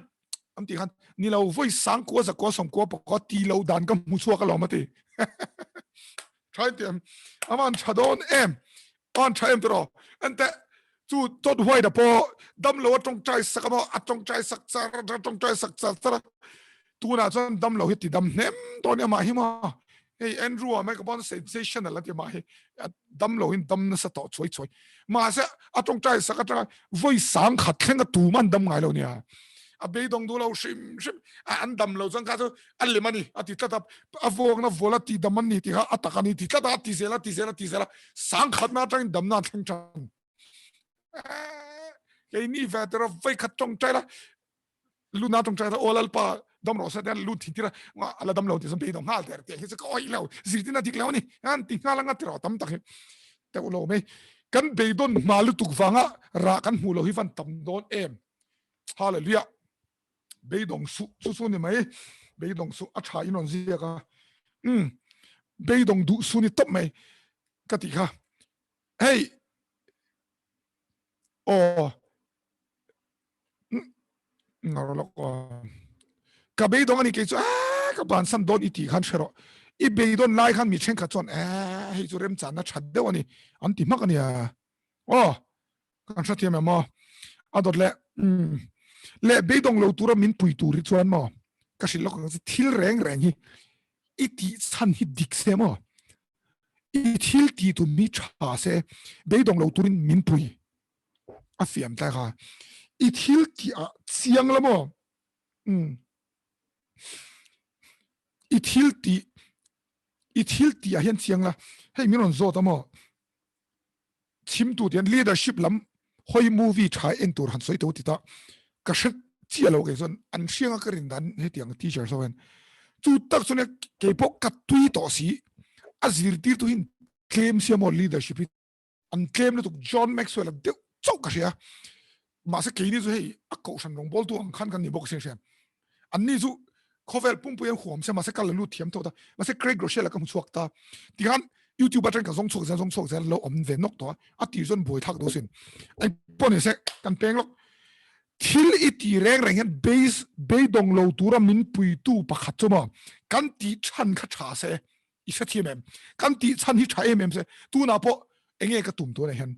an ti khan ni lo vawi sang kua zakua sawmkua pakua ti lo dan ka hmu chhuak alawm a ti. Try ti em aman tha dawn em an tha em tiro ante chu tot huai da po dam lo atong chai sak amo atong chai sak char atong chai sak char char tuna chuan dam lo hi ti dam hnem dawn ema hi ma hei Andrew a mai ka bon sensational ati ma hi dam lo in dam nasa tawh chuai chuai mahse a tawngtai sak atanga voi sang khat thleng a tu man dam ngai lo nia a beidawng du lo hrim hrim an dam lo chuan kha chu a lem ani a ti tlat a a vawk na vola ti dam an ni ti kha a tak ani ti tlat a ti zel a ti zel a ti zel a sang khat na atangin dam na thleng tan kei ni ve tera voi khat tawngtai la luna tong trai aw lalpa dam ro sa den lu thi tira nga ala dam lo ti sam pe dong ngal ter te hi ka oi lo zirtina dik lo ni an ti ngal nga tiro tam tak hi te lo me kan beidon ma lu tuk wanga ra kan hmu lo hi van tam don em hallelujah beidong su su su ni mai beidong su a tha in on zia ka um beidong du su ni top mai ka ti kha hei o Ka beidawng ani kei chu aa ka bansan dawn i tih khan hre rawh. I beidawn lai khan mi thenkhat chuan ee hei chu remchanna that deuh ani an ti hmak ania. Aw kan hrethiam em aw. A dawt leh umm leh beidawng lo tura min pui tur hi chuan maw ka hrilh lawk ang che thil reng reng hi i tih chhan hi dik se maw i thil tih tum hi tha se beidawng lo turin min pui. A fiam tlai kha. I thil ti ah chiang la maw? Mm. I thil ti i thil ti ah hian chiang la. Hei min rawn zawt a maw? Chimtu tian leadership lam hoi movie tha en tur han sawi to ti ta. Ka hre chiah lo kei chuan an hrianga ka rin dan hetiang teacher so hian. Chu tak chuan kei pawh ka tui tawh si. A zirtirtu hin tlem sia maw leadership hi an tlem lutuk John Maxwell a deuh chauh ka hria mahse keini chu hei a kohhran rawngbawltu ang khan kan ni bawk sin hria anni chu khawvel pumpui an huam se mahse kal la lut thiam tho ta mahse Craig Rochelle ka hmu chhuak ta tikhan YouTube atang ka zawng chhuak zel zawng chhuak zel lo awm ve nawk tawh a tir chuan buai thak do sin ai pawh ni se kan peng lawk thil i ti reng reng hian base beidawng lo tura min puitu pakhat chu maw kan tih chhan kha tha se I hre thiam em? Kan tih chhan hi tha em em se, tunah pawh enge ka tum tunah hian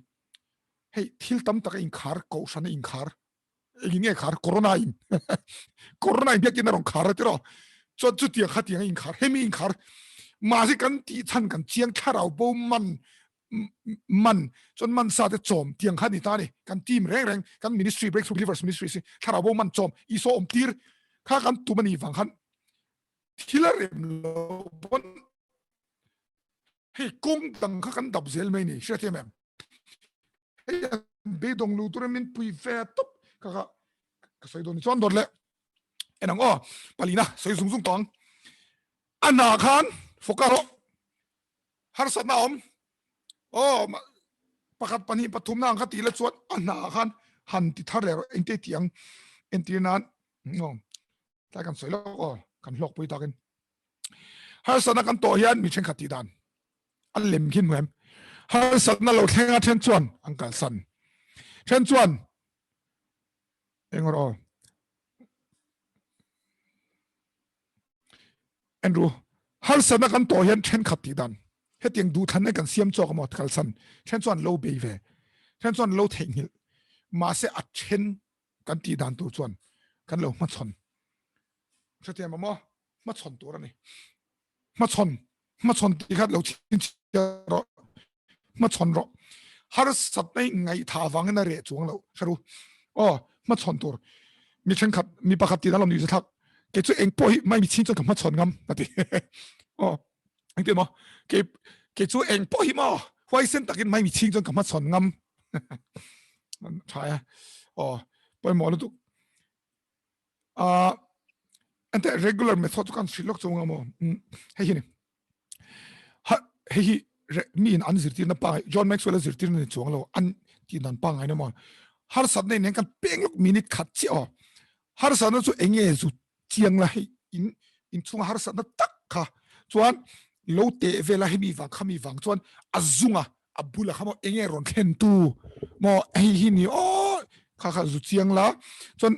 hei thil tam tak a inkhar, kohhran a inkhar, engin nge khar? Corona in corona in biakin a rawn khar a tiraw? Chuan chutiang khatiang a inkhar, hemi inkhar mahse kan tih chhan kan chiang thlarau bo man man chuan man sa te chawm tiang kha ni ta ni kan team reng reng kan ministry breakthrough believers ministry si thlarau bo man chawm Isua awm tir kha kan tum a ni vang khan Thil a rem lo pawn hei kawng dang kha kan dap zel mai ni hriat em em. Hei an beidawng lu turin min pui ve tawp kha kha ka sawi dawn ni chuan dawt leh en ang aw palina sawi zung zung tawh ang. A hna khan fawk a rawh harsatna a awm aw pakhat pahnih pathumna ang kha tih la chuan a hna khan han ti thar leh rawh engte tih ang entir nan aw Tlai kan sawi lawk aw, kan hlawk pui takin. Harsatna kan tawh hian mi thenkhat tih dan an lem khin hmu em? Harsatna lo thleng a then chuan an kalsan. Then chuan eng rawh aw. Andrew, harsatna kan tawh hian thenkhat tih dan hetiang duhthlanna kan siam chawk amaw kalsan. Then chuan lo bei ve. Then chuan lo theihnghilh. Mahse a then kan tih dan tur chuan kan lo hmachhawn hrethiam ang maw hmachhawn tur a ni hmachhawn hmachhawn tih kha lo chhinchhiah rawh hmachhawn rawh harsatna hi ngaihtha avangin a reh chuang lo hre ru aw hmachhawn tur mi thenkhat mi pakhat tih dan lo ni thlak kei chu eng pawh hi mai mi chhing chuan ka hmachhawn ngam a ti aw engtin maw kei kei chu eng pawh hi maw huaisen takin mai mi chhing chuan ka hmachhawn ngam tha e aw pawimawh lutuk a ente regular method chu kan hrilh lawk chung ang maw hei hi ni hei hi. mi in an zirtirna pangai John Maxwell a zirtirna ni chuang lo an ti dan pangai na mo harsat nei nen kan peng lok minute khat chi o harsat na chu enge zu chiang la hei in in chunga harsat na tak kha chuan lo te vela hemi wang khami wang chuan a zunga a bula kha mo enge ron thlen tu mo hei hi ni o kha kha zu chiang la chuan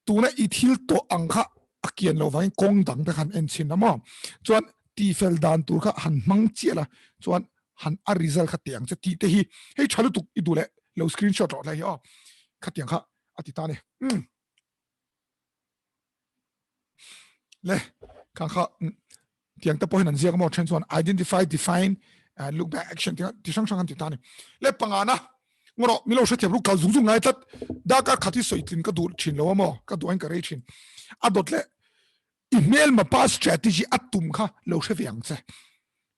tuna i thil to ang kha a kian lo wangin kawng dang te khan en chin a mo chuan ti fel dan tur kha han hmang chiah la chuan han a result kha tiang che ti te hi hei tha lutuk i du le lo screenshot rawh lai hi o kha tiang kha a ti ta ni um le kha kha tiang te pawhin an ziak maw then chuan identify define and look back action ti ti hrang hrang an ti ta ni le panga na ngoro milo hre thiam ru kal zung zung ngai tlat da ka khati soi tlin ka dur thin lo mo ka duain ka rei thin a dot le i hmel ma pa strategy a tum kha lo hre ve ang che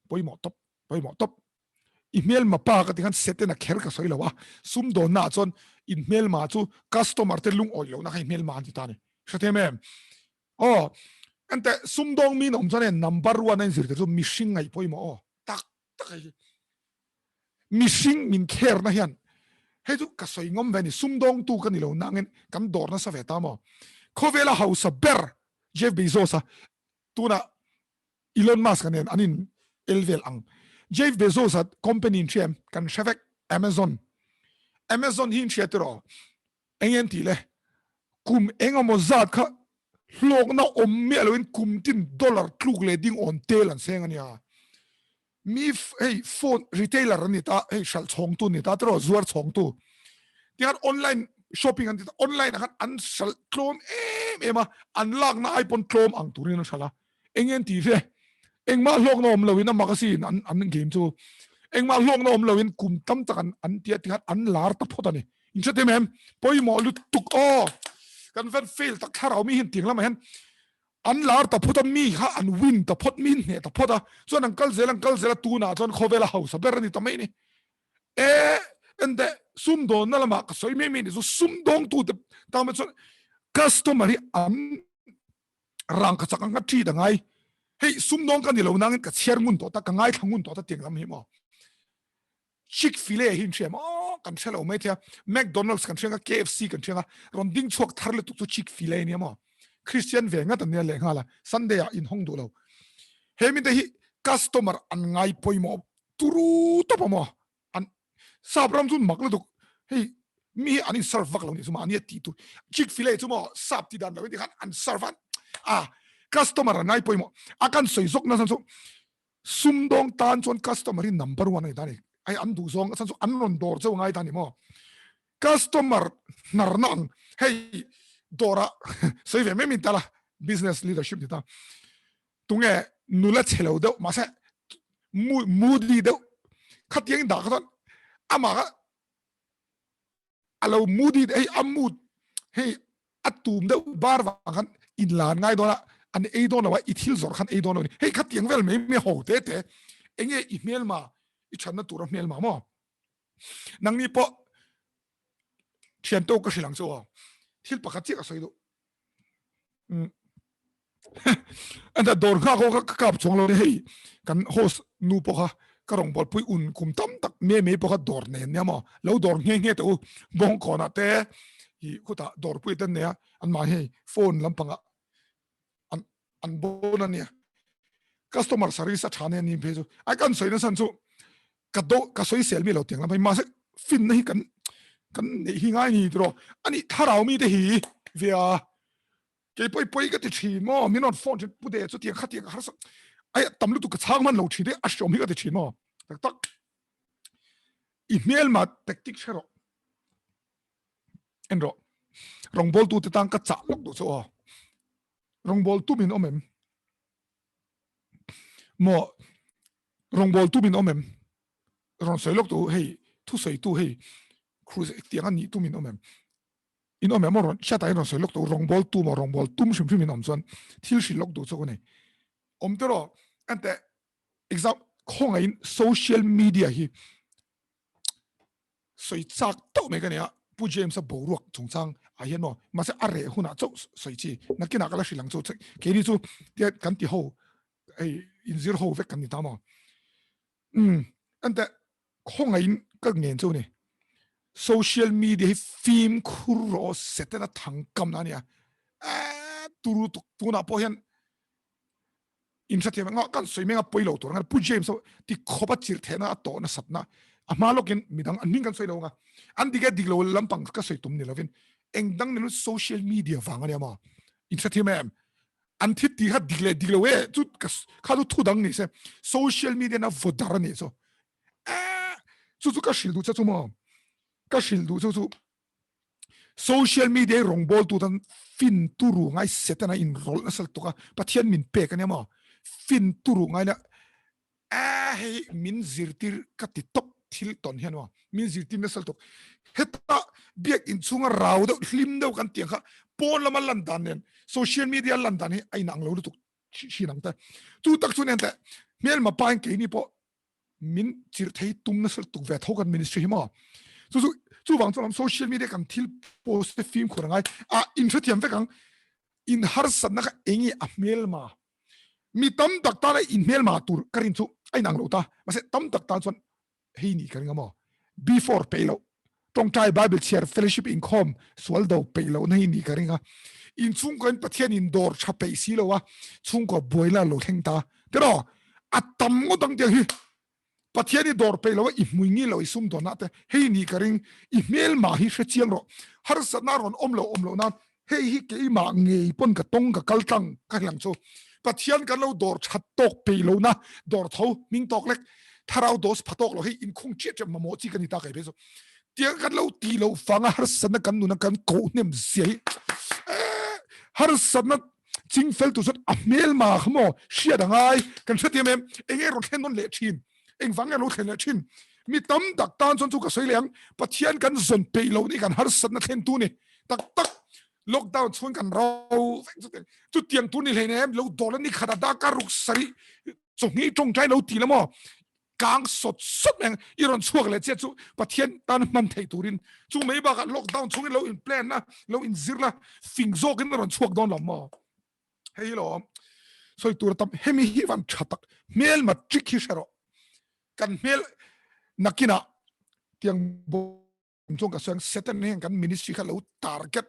poimo top poimo top i hmel ma pa ka ti khan seten a kher ka soi lo a sum don na chuan in hmel ma chu customer te lung oi lo na kha i hmel ma an ti ta ni hre them em Aw, ente sumdawng mi awm chuan number one a inzir te chu mihring ngaih pawimawh aw, tak tak hei hi. Mihring min care na hian hei chu ka sawi ngawm ve a ni, sumdawng tu ka ni lo nangin kan dawr nasa ve ta maw. Khawvela hausa ber Jeff Bezos a tunah Elon Musk a nen an in el vel ang. Jeff Bezos a company in hria em? Kan hre vek Amazon. Amazon hi in hria tiraw? Eng en tih le? Kum eng emaw zat kha hlawkna awm miah loin kum tin dollar tluk leh ding awn tel an seng a nia. Mi hei phone retailer an ni ta, hei hralh chhawngtu an ni ta tiraw zuar chhawngtu. Tihian online shopping an ti ta, online ah khan an hralh tlawm em em a, an lakna ai pawn tlawm ang turin an hralh a. Eng en tih le? Engmah hlawkna awm loin a mak asin an an game chu. Engmah hlawkna awm loin kum tam tak an an tia tikhan an lar ta phawt a ni. In hre them em? Pawimawh lutuk aw. Kan van fail tak thlarau mi hin tiang lamah hian an lar ta phawt a, mi kha an win ta phawt, mi hneh ta phawt a. Chuan an kal zel an kal zel a, tunah chuan khawvela hausa ber a ni ta mai ni. E ente sumdawnna lamah ka sawi mai mai ni chu sumdawngtute tan chuan customer hi an rang ka chak ang ka treat angai hei sumdawng ka ni lo nangin ka chhiar ngun tawh ta ka ngaithla ngun tawh ta tiang lam hi maw Chick fil A hi in hria maw kan hre lo mai thei a McDonald's kan hria nga KFC kan hria nga rawn ding chhuak thar lutuk chu Chick fil A nia maw Christian ve ngat an nia leh nghal a Sunday ah in hawng duh lo he mi te hi customer an ngai pawimawh turu tawp a maw an sap ram chu mak lutuk hei mi hi an in serve vak lo ni chu ma ania ti tur Chick fil A chu maw sap ti dan lo ti khan an serve an a customer an ngai pawimawh a kan sawi zawk na chu Sumdawng tan chuan customer hi number one a ni ta ni. Ai an duh zawng chan chu an rawn dawr cheu ngai ta ni maw. Customer hnar na ang hei dawrah sawi ve mai min tala business leadership ni ta. Tunge nula chhe lo deuh mahse moody deuh khatiang dah kha chuan amah kha a lo moody hei a mood hei a tum deuh bar vang khan in lan ngai dawn a an ei dawn lo a i thil zawrh khan ei dawn lo ni hei kha tiang vel mai mai ho te te enge i hmelma i thatna tur a hmelma maw nangni pawh thian to ka hrilh ang chu aw thil pakhat chiah ka sawi duh Anta dawr nghak ho ka kap chuang lo hei kan host nu pawh kha ka rawng bawl pui un kum tam tak me me pawh kha dawr nen nia maw lo dawr nghe nghe te u bawng kawnah te hi khutah dawr pui te nia an mah hei phone lampangah an an bon ania customer service a tha nen ni phei chu ai kan sawi na san chu ka do ka sawi sel mi lo tiang lam hei mahse fin na hi kan kan nei hi ngai ni tiro ani thlarau mi te hi via kei pawh i pawi ka ti thin maw min rawn phone thin pu de chu tiang kha tiang harsa ai tam lutuk ka chhang man lo thin e a hriawm hi ka ti thin maw tak tak i hmel ma tactic hre rawh en rawh rawngbawl tu te tang ka chah lawk duh chu aw rawngbawl tu min awm em maw rawngbawl tu min awm em rawn sawi lawk tu hei thu sawi tu hei cruise tiang a nih tu min awm em in awm em rawn hriatah hian rawn sawi lawk tawh rawngbawl tum aw rawngbawl tum hrim hrim in awm chuan thil hrilh lawk duh chu ka nei awm te rawh ente exam khawngaihin social media hi sawi chak tauh mai ka nia Pu James a boruak chungchang ah hian maw mahse a reh hunah chauh sawi chi nakinah ka la hrilh ang chu keini chu kan ti ho hei inzir ho vek kan ni ta maw. Ante khawngaihin ka ngen chu ni. Social media hi fimkhur rawh setana thang kam na ania. Turu tuk tunah pawh hian in hrethiam nga kan sawi menga pawi lo tur nga Pu James ti khawp a chirh thehna a tawh nasatna a hma lawkin midang an hming kan sawi lo nga an dik e dik lo lampang ka sawi tum ni lovin eng dang ni social media vang ania maw in hrethiam em an thi ti kha dik leh dik lo e chu kha chu thu dang ni se social media na vodar ani chu chu chu ka hril duh che chu maw ka hril duh chu chu social media rawngbawl tu tan fin turu ngai setana in rawlh nasal tuk a Pathian min pek ania maw fin turu ngai la a hei min zirtir ka ti top thil ton hian maw min zirtir nasal tuk heta biak in chhunga rau deuh hlim deuh kan tiang kha pawn lama lan dan nen social media lan dan hi a inang lo lutuk thin ang te chu tak chu nen te hmelma pa in keini pawh min chirh thei tum nasa tuk ve tho kan ministry hi maw chu chu chu wang chuan social media kan thil post te fim khur angai a in hrethiam vek ang in harsatna kha enge a hmel ma mi tam tak tana in hmel ma tur ka rin chu a inang lo ta mahse tam tak tan chuan hei ni ka ring a maw before pe lo tawngtai bible chhiar fellowship inkhawm sual do peih loh na hi ni ka ring a in chhungkaw in pathian in dawr tha peih si lo a chhungkaw buaina lo thleng ta tiraw a tam ngawt ang tiang hi pathian i dawr peih lo a i hmui ngi lo i sum dawn ah te hei ni ka ring i hmel ma hi hre chiang rawh harsatna rawn awm lo awm loh nan Hei hi keimah ngei pawn ka tawng ka kal tlang ka hlang chu Pathian kan lo dawr that tawk peih lo na dawr tho hming tawk lek thlarau dos pha tawk lo hei inkhung chiah chiah mamawh chi ka ni ta kai phei chu tiang kan lo ti lo fanga harsatna kan nuna kan koh hnem zia hi harsatna ching fel tu chuan a hmel ma kha maw hriat a ngai kan hrethiam em enge rawn thlen nawn leh thin engvang nge lo thlen leh thin mi tam tak tan chuan chu ka sawi leh ang Pathian kan zawn peih lo ni kan harsatna thlen tu ni tak tak lockdown chhung kan ro vek chu chu tiang tur ni hlei nem lo dawr ni khata da ka ruk sari chawhni tawngtai lo ti la maw kang sot sot meng i rawn chhuak leh che chu Pathian tan hman thei turin chu mai bakah lockdown chhungin lo in plan na lo in zir la fing zawkin rawn chhuak dawn lo maw hei lo soi tur tam hemi hi van tha tak hmel ma trick hi hre rawh kan hmel nakina tiang chuan ka sawi ang Satan hian kan ministry kha lo target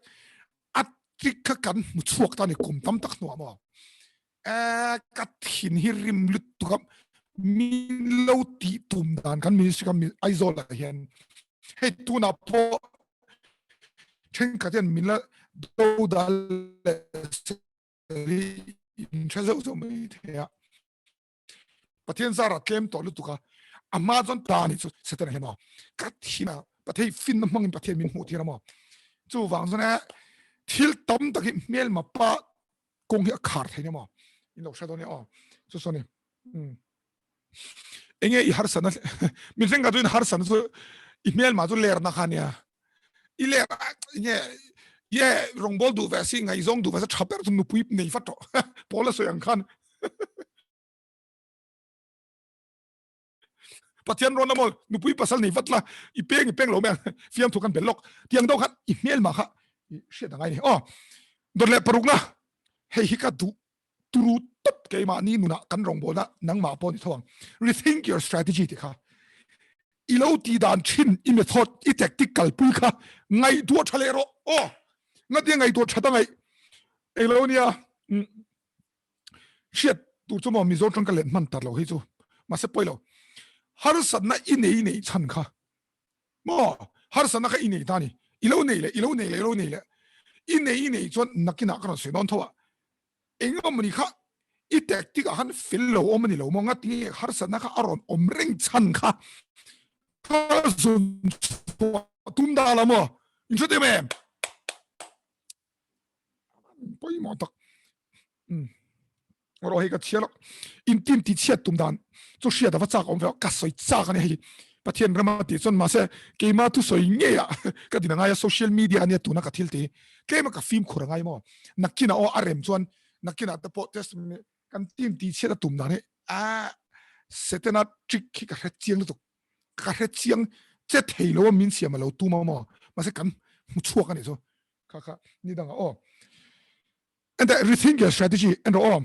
a trick kha kan hmu chhuak ta ni kum tam tak hnuah maw eh ka thin hi rim lutuk a min lo tih tum dan kan ministry kha Aizawl ah hian hei tunah pawh thenkhat hian min la dodal leh in hre zeuh zeuh mai thei a. Pathian zara tlem tawh lutuk a, a hma chuan ta ni chu Setana hian maw ka thin a, Pathian finna hmangin Pathian min hmuh tir a maw. Chuvang chuan e thil tam tak hi hmelma pa kawng hi a khar thei nia maw. In lo hre dawn nia aw. Chu chuan ni. Um. Enge i harsatna min thleng ka chu in harsatna chu i hmelma chu lerna kha nia. I ler nge ye rawngbawl duh ve si ngaihzawng duh ve se tha ber chu nupui nei vat rawh. Paul a sawi ang khan. Pathian rawn amaw nupui pasal nei vat la i peng i peng lo mai ang fiamthu kan bel lawk. Tiang deuh khan i hmelma kha i hriat a ngai ni. Aw dawt leh parukna hei hi ka duh turu tawp keimahni nunah kan rawngbawlna nangmah pawh ni tho ang. Rethink your strategy tih kha i lo ti dan thin i method i tactic kalpui kha ngaihtuah tha leh rawh. Aw ngatia ngaihtuah that a ngaih englo nia hriat tur chu maw Mizo tang ka let hman tar lo hi chu mahse pawi lo harsatna i nei nei chhan kha maw harsatna kha i nei ta ni i lo nei leh i lo nei leh i lo nei leh i nei i nei chuan nakinah ka rawn sawi dawn tho a engemaw ni kha i tactic ah khan fel lo awm a ni lo maw ngati nge harsatna kha a rawn awm reng chhan kha ka zun chhuah tum da la maw in hre em em pawimawh tak rawh hei ka chhiar lo in team ti chhiat tum dan chu hriat ava chak awm ve ka sawi chak ani hei pathian rama ti chuan mahse keima thu sawi ngei a ka din angai a social media ania tuna ka thil ti tlema ka fimkhur angai maw nakina aw a rem chuan nakina te pawh testimony kan team ti chhiat a tum dan hi a setena trick hi ka hre chiang lutuk ka hre chiang che thei lo min siam alo tum a maw mahse kan hmu chhuak ani chu kha kha ni danga aw and the rethink your strategy and aw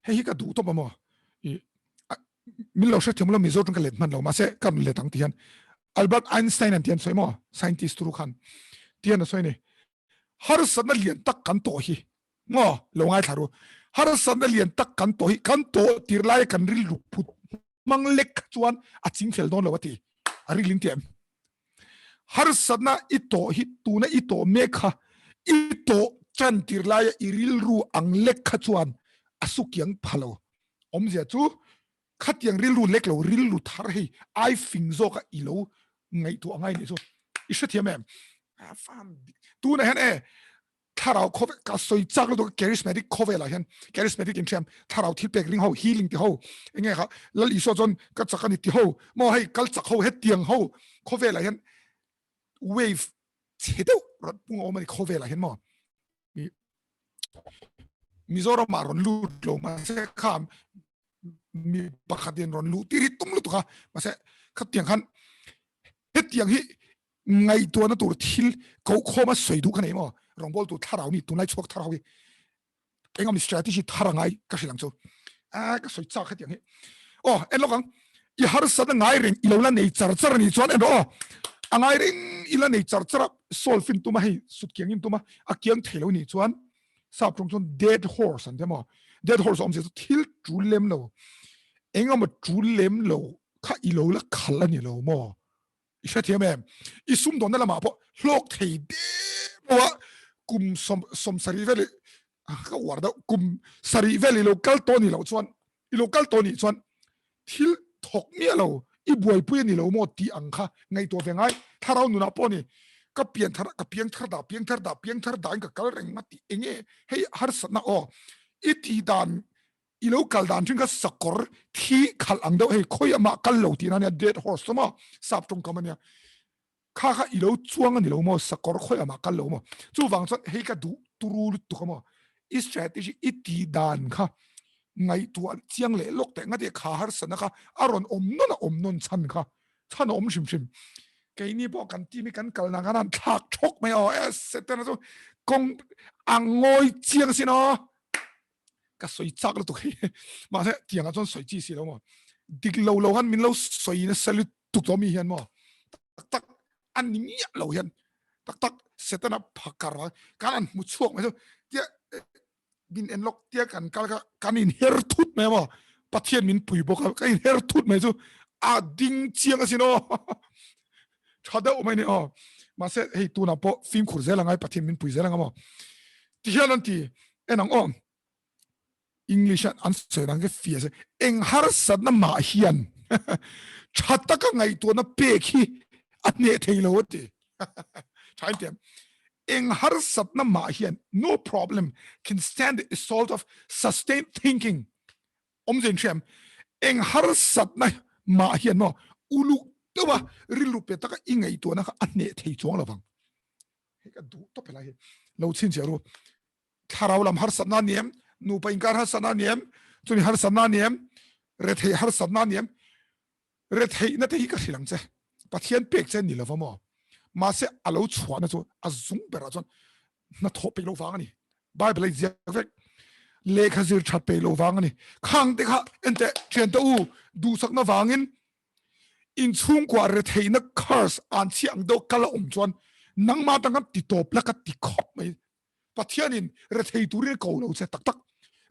hei hi ka duh tawp a maw i. Min lo hrethiam lo Mizo tang ka let hman lo mahse ka rawn let ang ti hian Albert Einstein an ti an sawi maw scientist turu khan tian a sawi ni harsatna lian tak kan tawh hi maw lo ngaithla ru harsatna lian tak kan tawh hi kan tawh tir lai kan rilru phut hmang lek chuan a ching fel dawn lo a ti a rilin ti em harsatna i tawh hi tuna i tawh mek kha i tawh tan tir laia i rilru ang lek kha chuan a sukiang phalo awmzia chu khatiang rilru lek lo rilru thar hei ai fing zawka i lo ngaihtuah ngai nih chu i hrethiam em a fan tuna hian e thlarau khawvel ka sawi chak lutuk charismatic khawvelah hian charismatic in thiam thlarau thil pek ring ho healing ti ho enge kha lal isua chuan ka chak ani ti ho maw hei kal chak ho hetiang ho khawvelah hian wave chhe deuh rawn pung a awm ani khawvelah hian maw Mizoram ah rawn lut lo mahse kha mi pakhat in rawn luh tir hi tum lutuk a mahse khatiang khan hetiang hi ngaihtuahna tur thil kokhawma sawi duh kha nei maw rawngbawltu thlarau ni tunlai chhuak thar ho hi engemaw strategy thar angai ka hrilh ang chu a ka sawi chak hetiang hi aw en lawk ang i harsatna ngai reng i lo la nei char char ani chuan en rawh aw a ngai reng i la nei char char a solve in tuma hei sut kiang in tuma a kiang thei lo ni chuan sap tawng chuan dead horse an ti maw dead horse awm zia chu thil tul lem lo engemaw tul lem lo kha i lo la khal ani lo maw I hrethiam em? I sumdawnna lamah pawh hlawk thei deuh a kum sawm sawm sarih vel ka uar deuh kum sarih vel i lo kal tawh ni loh chuan i lo kal tawh nih chuan thil thawk miah lo i buaipui a ni lo maw tih ang kha ngaihtuah ve ngai thlarau nunah pawh ni ka pian thar ka piang thar dah piang thar dah piang thar dah in ka kal reng a tih enge hei harsatna aw i tih dan I lo kal dan thin kha sakawr thi khalh ang deuh hei khawi amah kal lo tihna ania dead horse chu maw sap tawngkam ania kha kha i lo chuang ani lo maw sakawr khawi amah kal lo maw chuvang chuan hei ka duh turu lutuk a maw i strategy i tih dan kha ngaihtuah chiang leh lawk teh ngati kha harsatna kha a rawn awm nawn a awm nawn chhan kha chhan a awm hrim hrim keini pawh kan team hi kan kalna khan an thlak thawk mai aw e setana chu kawng a ngawi chiang sin aw ka sawi chak lutuk hei mahse tiangah chuan sawi chi si lo maw dik lo lo han min lo sawi nasa lutuk tawh mi hian maw tak tak an ni miah lo hian tak tak setana phakar kan an hmu chhuak mai chu tia min en lok tia kan kal kha kan in her thut mai maw pathian min pui bawk a ka in her thut mai chu a ding chiang asin aw tha deuh mai ni aw mahse hei tunah pawh fimkhur zel angai pathian min pui zel anga maw ti hian an ti en ang aw English an sawi dan ke fia se eng harsatna mah hian tha taka ngaihtuahna pek hi a hneh thei lo a ti tha in tiam eng harsatna mah hian no problem can stand the assault of sustained thinking awmze in hriam eng harsatna mah hian maw uluk deuha rilru pe taka i ngaihtuahna kha a hneh thei chuang lovang hei ka duh tawp helai hi lo chhinchhiah ru thlarau lam harsatna ni em nupa inkar harsatna ni em chumi harsatna ni em rethei harsatna ni em retheihna te hi ka hrilh ang che pathian pek che ni lova maw mahse a lo chhuahna chu a zung berah chuan hnathawh peih loh vang a ni bible a inziak vek lehkha zir that peih loh vang a ni khang te kha enteh thiante u duhsakna vangin inchhungkua retheihna curse an chhiah ang deuh kal a awm chuan nangmah atanga ti tawp la ka ti khawp mai Pathianin rethei turin a ko lo che tak tak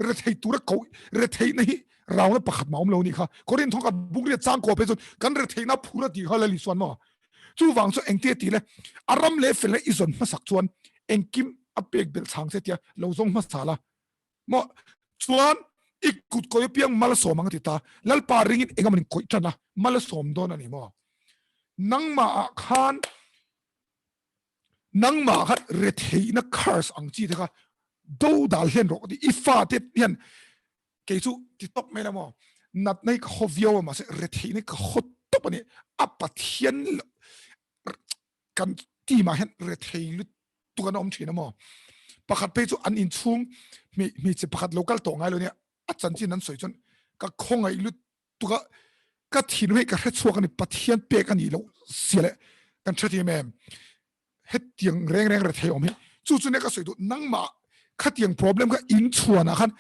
rethei tura ko retheihna hi rauna pakhat ma awm lo ni kha Korin thawng ka bukriat chang ko pe chuan kan retheihna phura ti kha lali chuan maw chuvang chu engte ti le a ram leh fel i zawn hmasak chuan engkim a pek belh chang che tia lo zawng hmasa la maw chuan i kut koi piang malsawm ang ti ta lalpa ringin engamaw koi tan a malsawm dawn ani maw nangmah ah khan nangmah kha retheihna curse ang chi te kha do dal hian rawh ti i fa te hian kei chu ti top mai la maw nat nei ka haw viau a mahse retheihna ka haw top ani a pathian kan team ah hian rethei lutuk an awm thin a maw pakhat phei chu an inchhung hmeichhe pakhat lo kal tawh ngai lo nia a chanchin an sawi chuan ka khawngaih lut tuka ka thin hei ka hre chhuak ani pathian pek ani lo sia le kan hre thiam em hetiang reng reng re thei awm hi chu chu ne ka sawi duh nangmah khatiang problem kha in chhuanah khan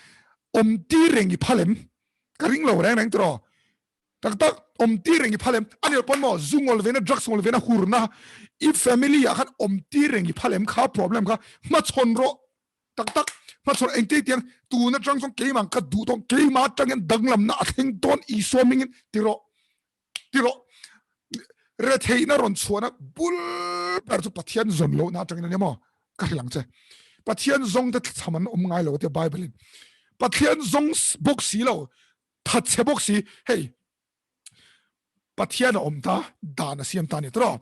awm ti reng i phalem ka ring lo reng reng tiraw. Tak tak om ti reng i phalem anil pon mo zungol vena drugs ngol vena hurna i family ah khan om ti reng i phalem kha problem kha ma chon ro tak tak ma chon eng te tiang tu na tang song keimang ka du tong keima tangin danglam na thleng ton i so mingin tiro tiro re theina ron chuana bul ber chu pathian zon lo na tangin ani mo ka hrilang che pathian zong te chaman om ngai lo te bible in pathian zong bok si lo thatchhe bawk si hei Pathian a awm ta dan a siam ta ni tawh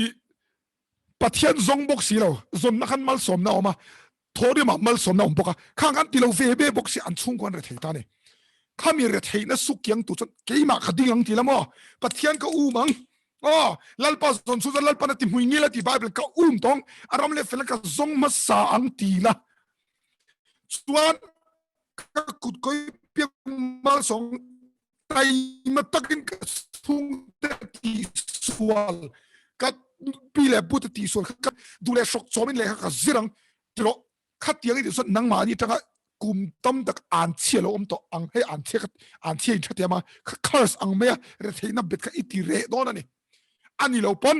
i Pathian zawng bawk si lo zawnna khan malsawmna a awm a thawhrimah malsawmna a awm bawk a khang an ti lo ve ve bawk si an chhungkua an rethei ta ni khami retheihna suk kiang tu chuan keimah ka ding ang ti la maw Pathian ka um ang aw Lalpa zawn chu chuan Lalpan a ti hmui ngil a ti Bible ka um tawng a ram leh fel ka zawng hmasa ang ti la chuan ka kut koi piak malsawng taima takin ka chhungte ti sual ka pi le pu te ti sual ka du le hrok chawmin le ka zirang tiro khatiang i chuan nangmah ni tanga kum tam tak an chhia lo om to ang hei an chhia an chhia in thatia ma kha curse ang mea re theina bet kha iti re don ani ani lo pon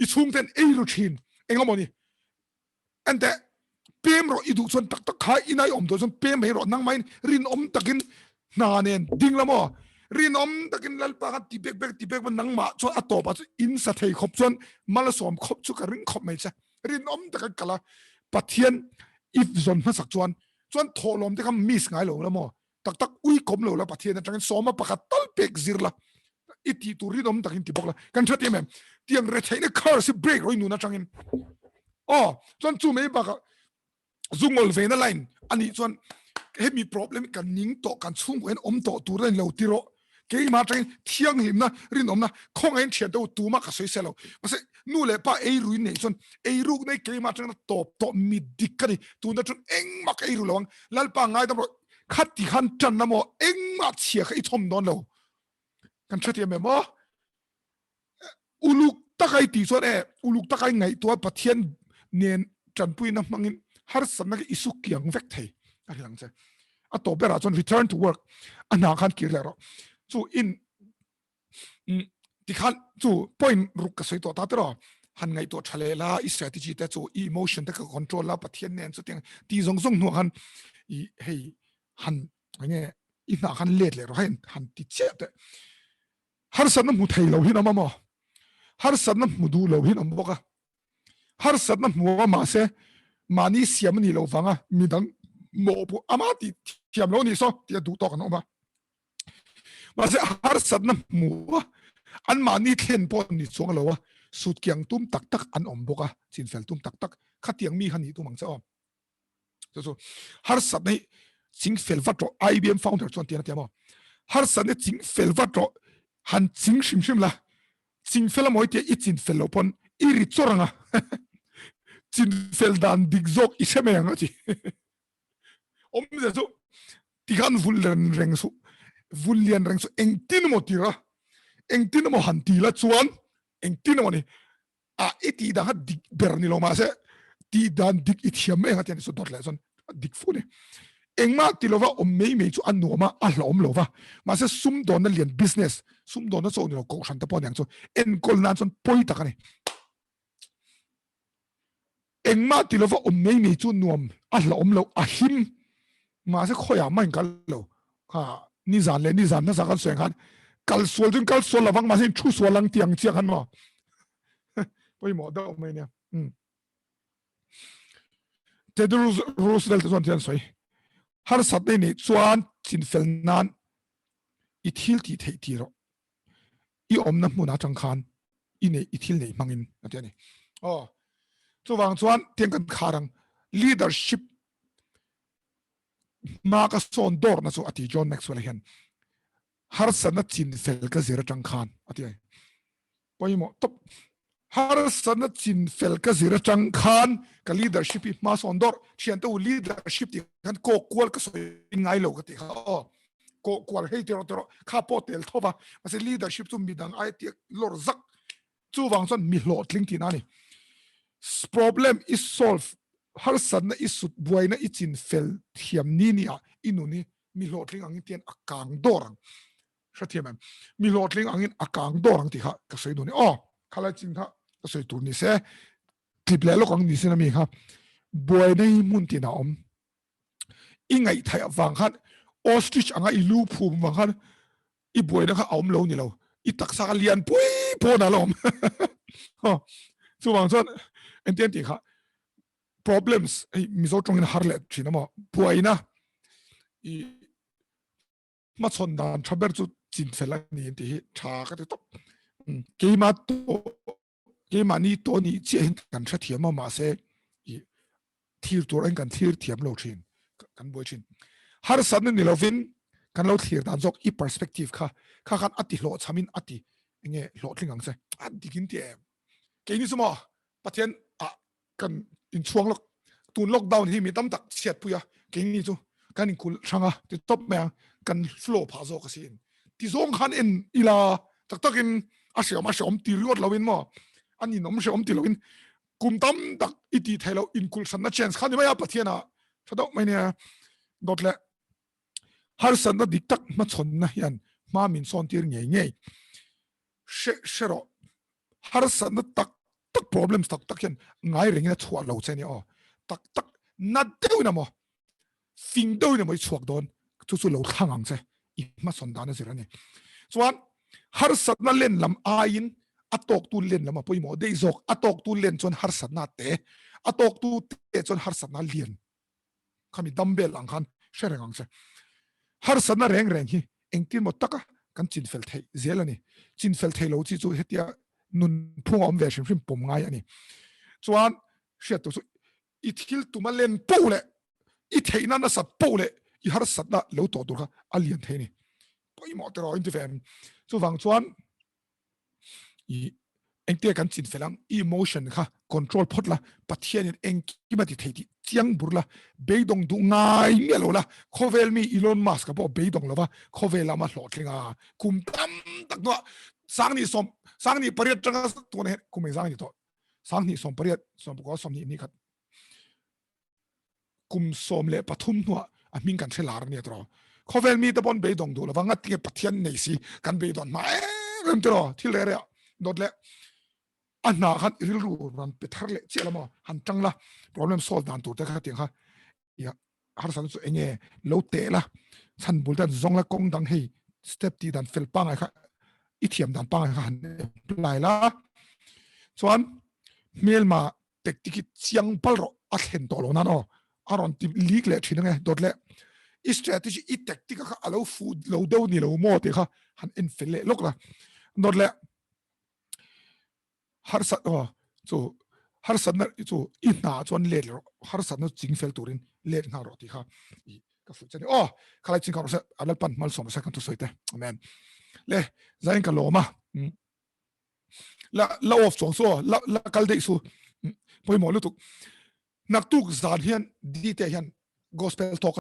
i chhung ten ei ru thin engamoni ente pem ro i duh chuan tak tak kha inai awm dawn chuan pem mai rawh nang main rinawm takin hna nen ding la maw rinawm takin lalpa khan ti bek bek ti bek nangmah chuan a tawpah chu in sa thei khawp chuan malsawm khawp chu ka ring khawp mai che rinawm takin kala pathian if zon hmasak chuan chuan thawhlawm te kha miss ngai lo la maw tak tak ui kom lo la pathian atangin sawma pakhat tal pek zir la i ti tur rinawm takin ti bawk la kan hre em em tiang re theihna curse break roi nun atangin aw chuan chu mai baka zungol ve na line ani chuan hemi problem kan ning to kan chhung en om to tur an lo tiro keima tangin thiang hlimna rinawmna khawng thian te tuma ka soi selo mase nu le pa ei ruin nei chuan ei ruk nei keima tangin top to mi dik ka ni tuna chuan engmah ka ei ru lawang lalpa ngai dam ro khati khan ṭan na maw engmah chhia kha i chhawm dawn lo kan hrethiam em aw uluk takai ti chuan e uluk takai ngaihtuah pathian nen ṭanpuina hmangin harsatna kha i su kiang vek thei a hriang che a tawp berah chuan return to work a hna khan kir leh rawh chu in tikhan chu point ruk ka sawi tawh ta tiraw han ngaihtuah tha leh la i strategy te chu i emotion te ka control la pathian nen chu tiang ti zawng zawng hnuah khan i hei han nge i hna khan let leh rawh hei han ti chiah te harsatna hmu thei lo hin awm a maw harsatna hmu duh lo hin awm bawk a harsatna hmu a mahse mahni siam ani lo vanga midang mawhpuh ama ti thiam lo ni so tia duh tawk an awm a Mahse harsatna hmu a, anmahni thlen pawh ni chuang lo a, sut kiang tum tak tak an awm bawk a, chinfel tum tak tak khatiang mi kha nih tum ang che aw. Chu chu harsatna hi chingfel vat rawh IBM founder chuan tian a ti a maw. Harsatna chingfel vat rawh han ching hrim hrim la, chingfel a mawi tia i chinfel loh pawn i ri chawr ang a, chinfel dan dik zawk i hre mai ang a ti. Awmzia chu tikhan vul ren reng suh vul lian reng suh engtin emaw tira engtin emaw han ti la chuan engtin emaw ni a i tih dan kha dik ber ni lo mahse tih dan dik i thiam mai anga tian chu dawt leh chuan dik fu ni engmah ti lova awm mai mai chu a nuam a a hlawm lo va mahse sumdawnna lian business sumdawnna chaw ni lo kohhran te pawh aniang chu enkawl nan chuan pawi tak a ni. Engmah ti lova awm ngei ngei chu nuam a hlauhawm lo, a him. Mahse khawiah mah in kal lo. Kha nizan leh nizan hmasa kan sawi ang khan kal sual chu in kal sual lovang mahse in thu sual ang tih ang chiah khan maw pawimawh deuh mai nia. Um. Teddy Roosevelt chuan thil an sawi. Harsat nei neih chuan chinfel nan i thil tih theih ti rawh. I awmna hmun atang khan i nei i thil nei hmangin a ti a ni. Aw chuvang chuan tiang kan khar ang leadership hma ka sawn dawrna chu a ti John Maxwell hian harsatna chin fel ka zir atang khan a ti a ni. Pawimawh tawp harsatna chin fel ka zir atang khan ka leadership hi hma sawn dawrh thiante u leadership tih khan kawk kual ka sawi ngai lo ka ti kha aw kawh kual hei tiraw tiraw kha pawh tel tho va mahse leadership chu midang ai tia lawr zak chuvang chuan mi hlawhtling tihna a ni problem i solve harsatna i sut buaina i chin fel thiam ni ni ah i nun hi mi hlawhtling angin tian a kang dawr ang. Hrethiam em? Mi hlawhtling angin a kang dawr ang tih kha ka sawi duh a ni. Aw, khalai chin kha ka sawi tur ni se, tlip leh lawk ang ni sin a mi kha. Buaina hi hmun tin a awm. I ngaihtheih avang khan ostrich anga i lu phum vang khan i buaina kha a awm lo ni lo. I taksa kha lian pui pawn a la awm. Chuvang chuan engtin tih kha problems hei Mizo tawngin har leh thin a maw buaina i hmachhawn dan tha ber chu chinfel a ni tih hi tha ka ti tawp. Keimah tawh keimahni tawh nih chiah hian kan hrethiam a mahse i thlir tur in kan thlir thiam lo thin kan buai thin. Harsatna ni lovin kan lo thlir dan zawk i perspective kha kha khan a ti hlawhchhamin a ti enge hlawhtling ang che a dikin ti em. Keini chu maw Pathian ah kan inchhuang lawk tun lockdown hi mi tam tak chhiat pui a keini chu kan inkul hrang a ti tawp mai ang kan flow phah zawk asin ti zawng khan en ila tak takin a hreawm a hreawm ti ringawt loin maw an inawm hreawm ti loin kum tam tak i ti thei lo inkul hranna chance kha ni mai a Pathian ah tha deuh mai nia dawt leh harsatna dik tak hmachhawnna hian hma min sawn tir ngei ngei hre hre rawh harsatna tak tak problems tak tak hian ngai rengin a chhuah lo che nia aw tak tak na deuhin emaw fing deuhin emaw i chhuak dawn chu chu lo thlang ang che i hmasawn dan a zir a ni chuan harsatna len lam aiin a tawktu len lam a pawimawh daih zawk a tawktu len chuan harsatna te a tawktu te chuan harsatna lian khami dumbbell ang khan hre reng ang che. Harsatna reng reng hi engtin maw taka kan chinfel theih zel a ni. Chinfel thei lo chi chu hetia nunphung a awm ve hrim hrim pawm ngai a ni. Chuan hriat tur chu i thil tuma len poh leh i theihna nasat poh leh i harsatna lo tawh tur kha a lian thei a ni. Pawimawh tiraw inti ve em? Chuvang chuan i engtia kan chin fel ang i emotion kha control phawt la Pathianin engkim a ti thei tih chiang bur la beidawng duh ngai miah lo la khawvel mi Elon Musk a pawh beidawng lova khawvel lama hlawhtling a kum tam tak hnuah sangni sawm sangni pariat tanga tuna hian kum engzang a ni tawh sangni 18 sawmpakua 20 ni khat kum 13 hnuah a hming kan hre lar a nia tiraw. Khawvel mite pawn beidawng duh lova ngat tinge Pathian nei si kan beidawn hma em em tiraw thil reh reh ah dawt leh a hna khan i rilru rawn pe thar leh chiah la maw han tang la problem solve dan tur te kha tiang kha ia harsatna chu enge lo teh la chhan bul te zawng la kawng dang hei step tih dan fel pangai kha i thiam dan pangai kha han apply la chuan hmelma tactic hi chiang pal rawh a thlen tawh lo nan aw a rawn ti leak leh thin ange dawt leh i strategy i tactic kha a lo fu lo deuh ni lo maw tih kha han en fel leh lawk la dawt leh harsat aw chu harsatna chu i hna chuan let rawh harsatna ching fel turin let nghal rawh tih kha i ka fuh chani aw khalai ching kha rawh se alalpan malsawm rawh se kan thu sawi te amen le zain ka lawm a la la off chuang su la la kal daih su pawimawh lutuk naktuk zan hian dite hian gospel talk.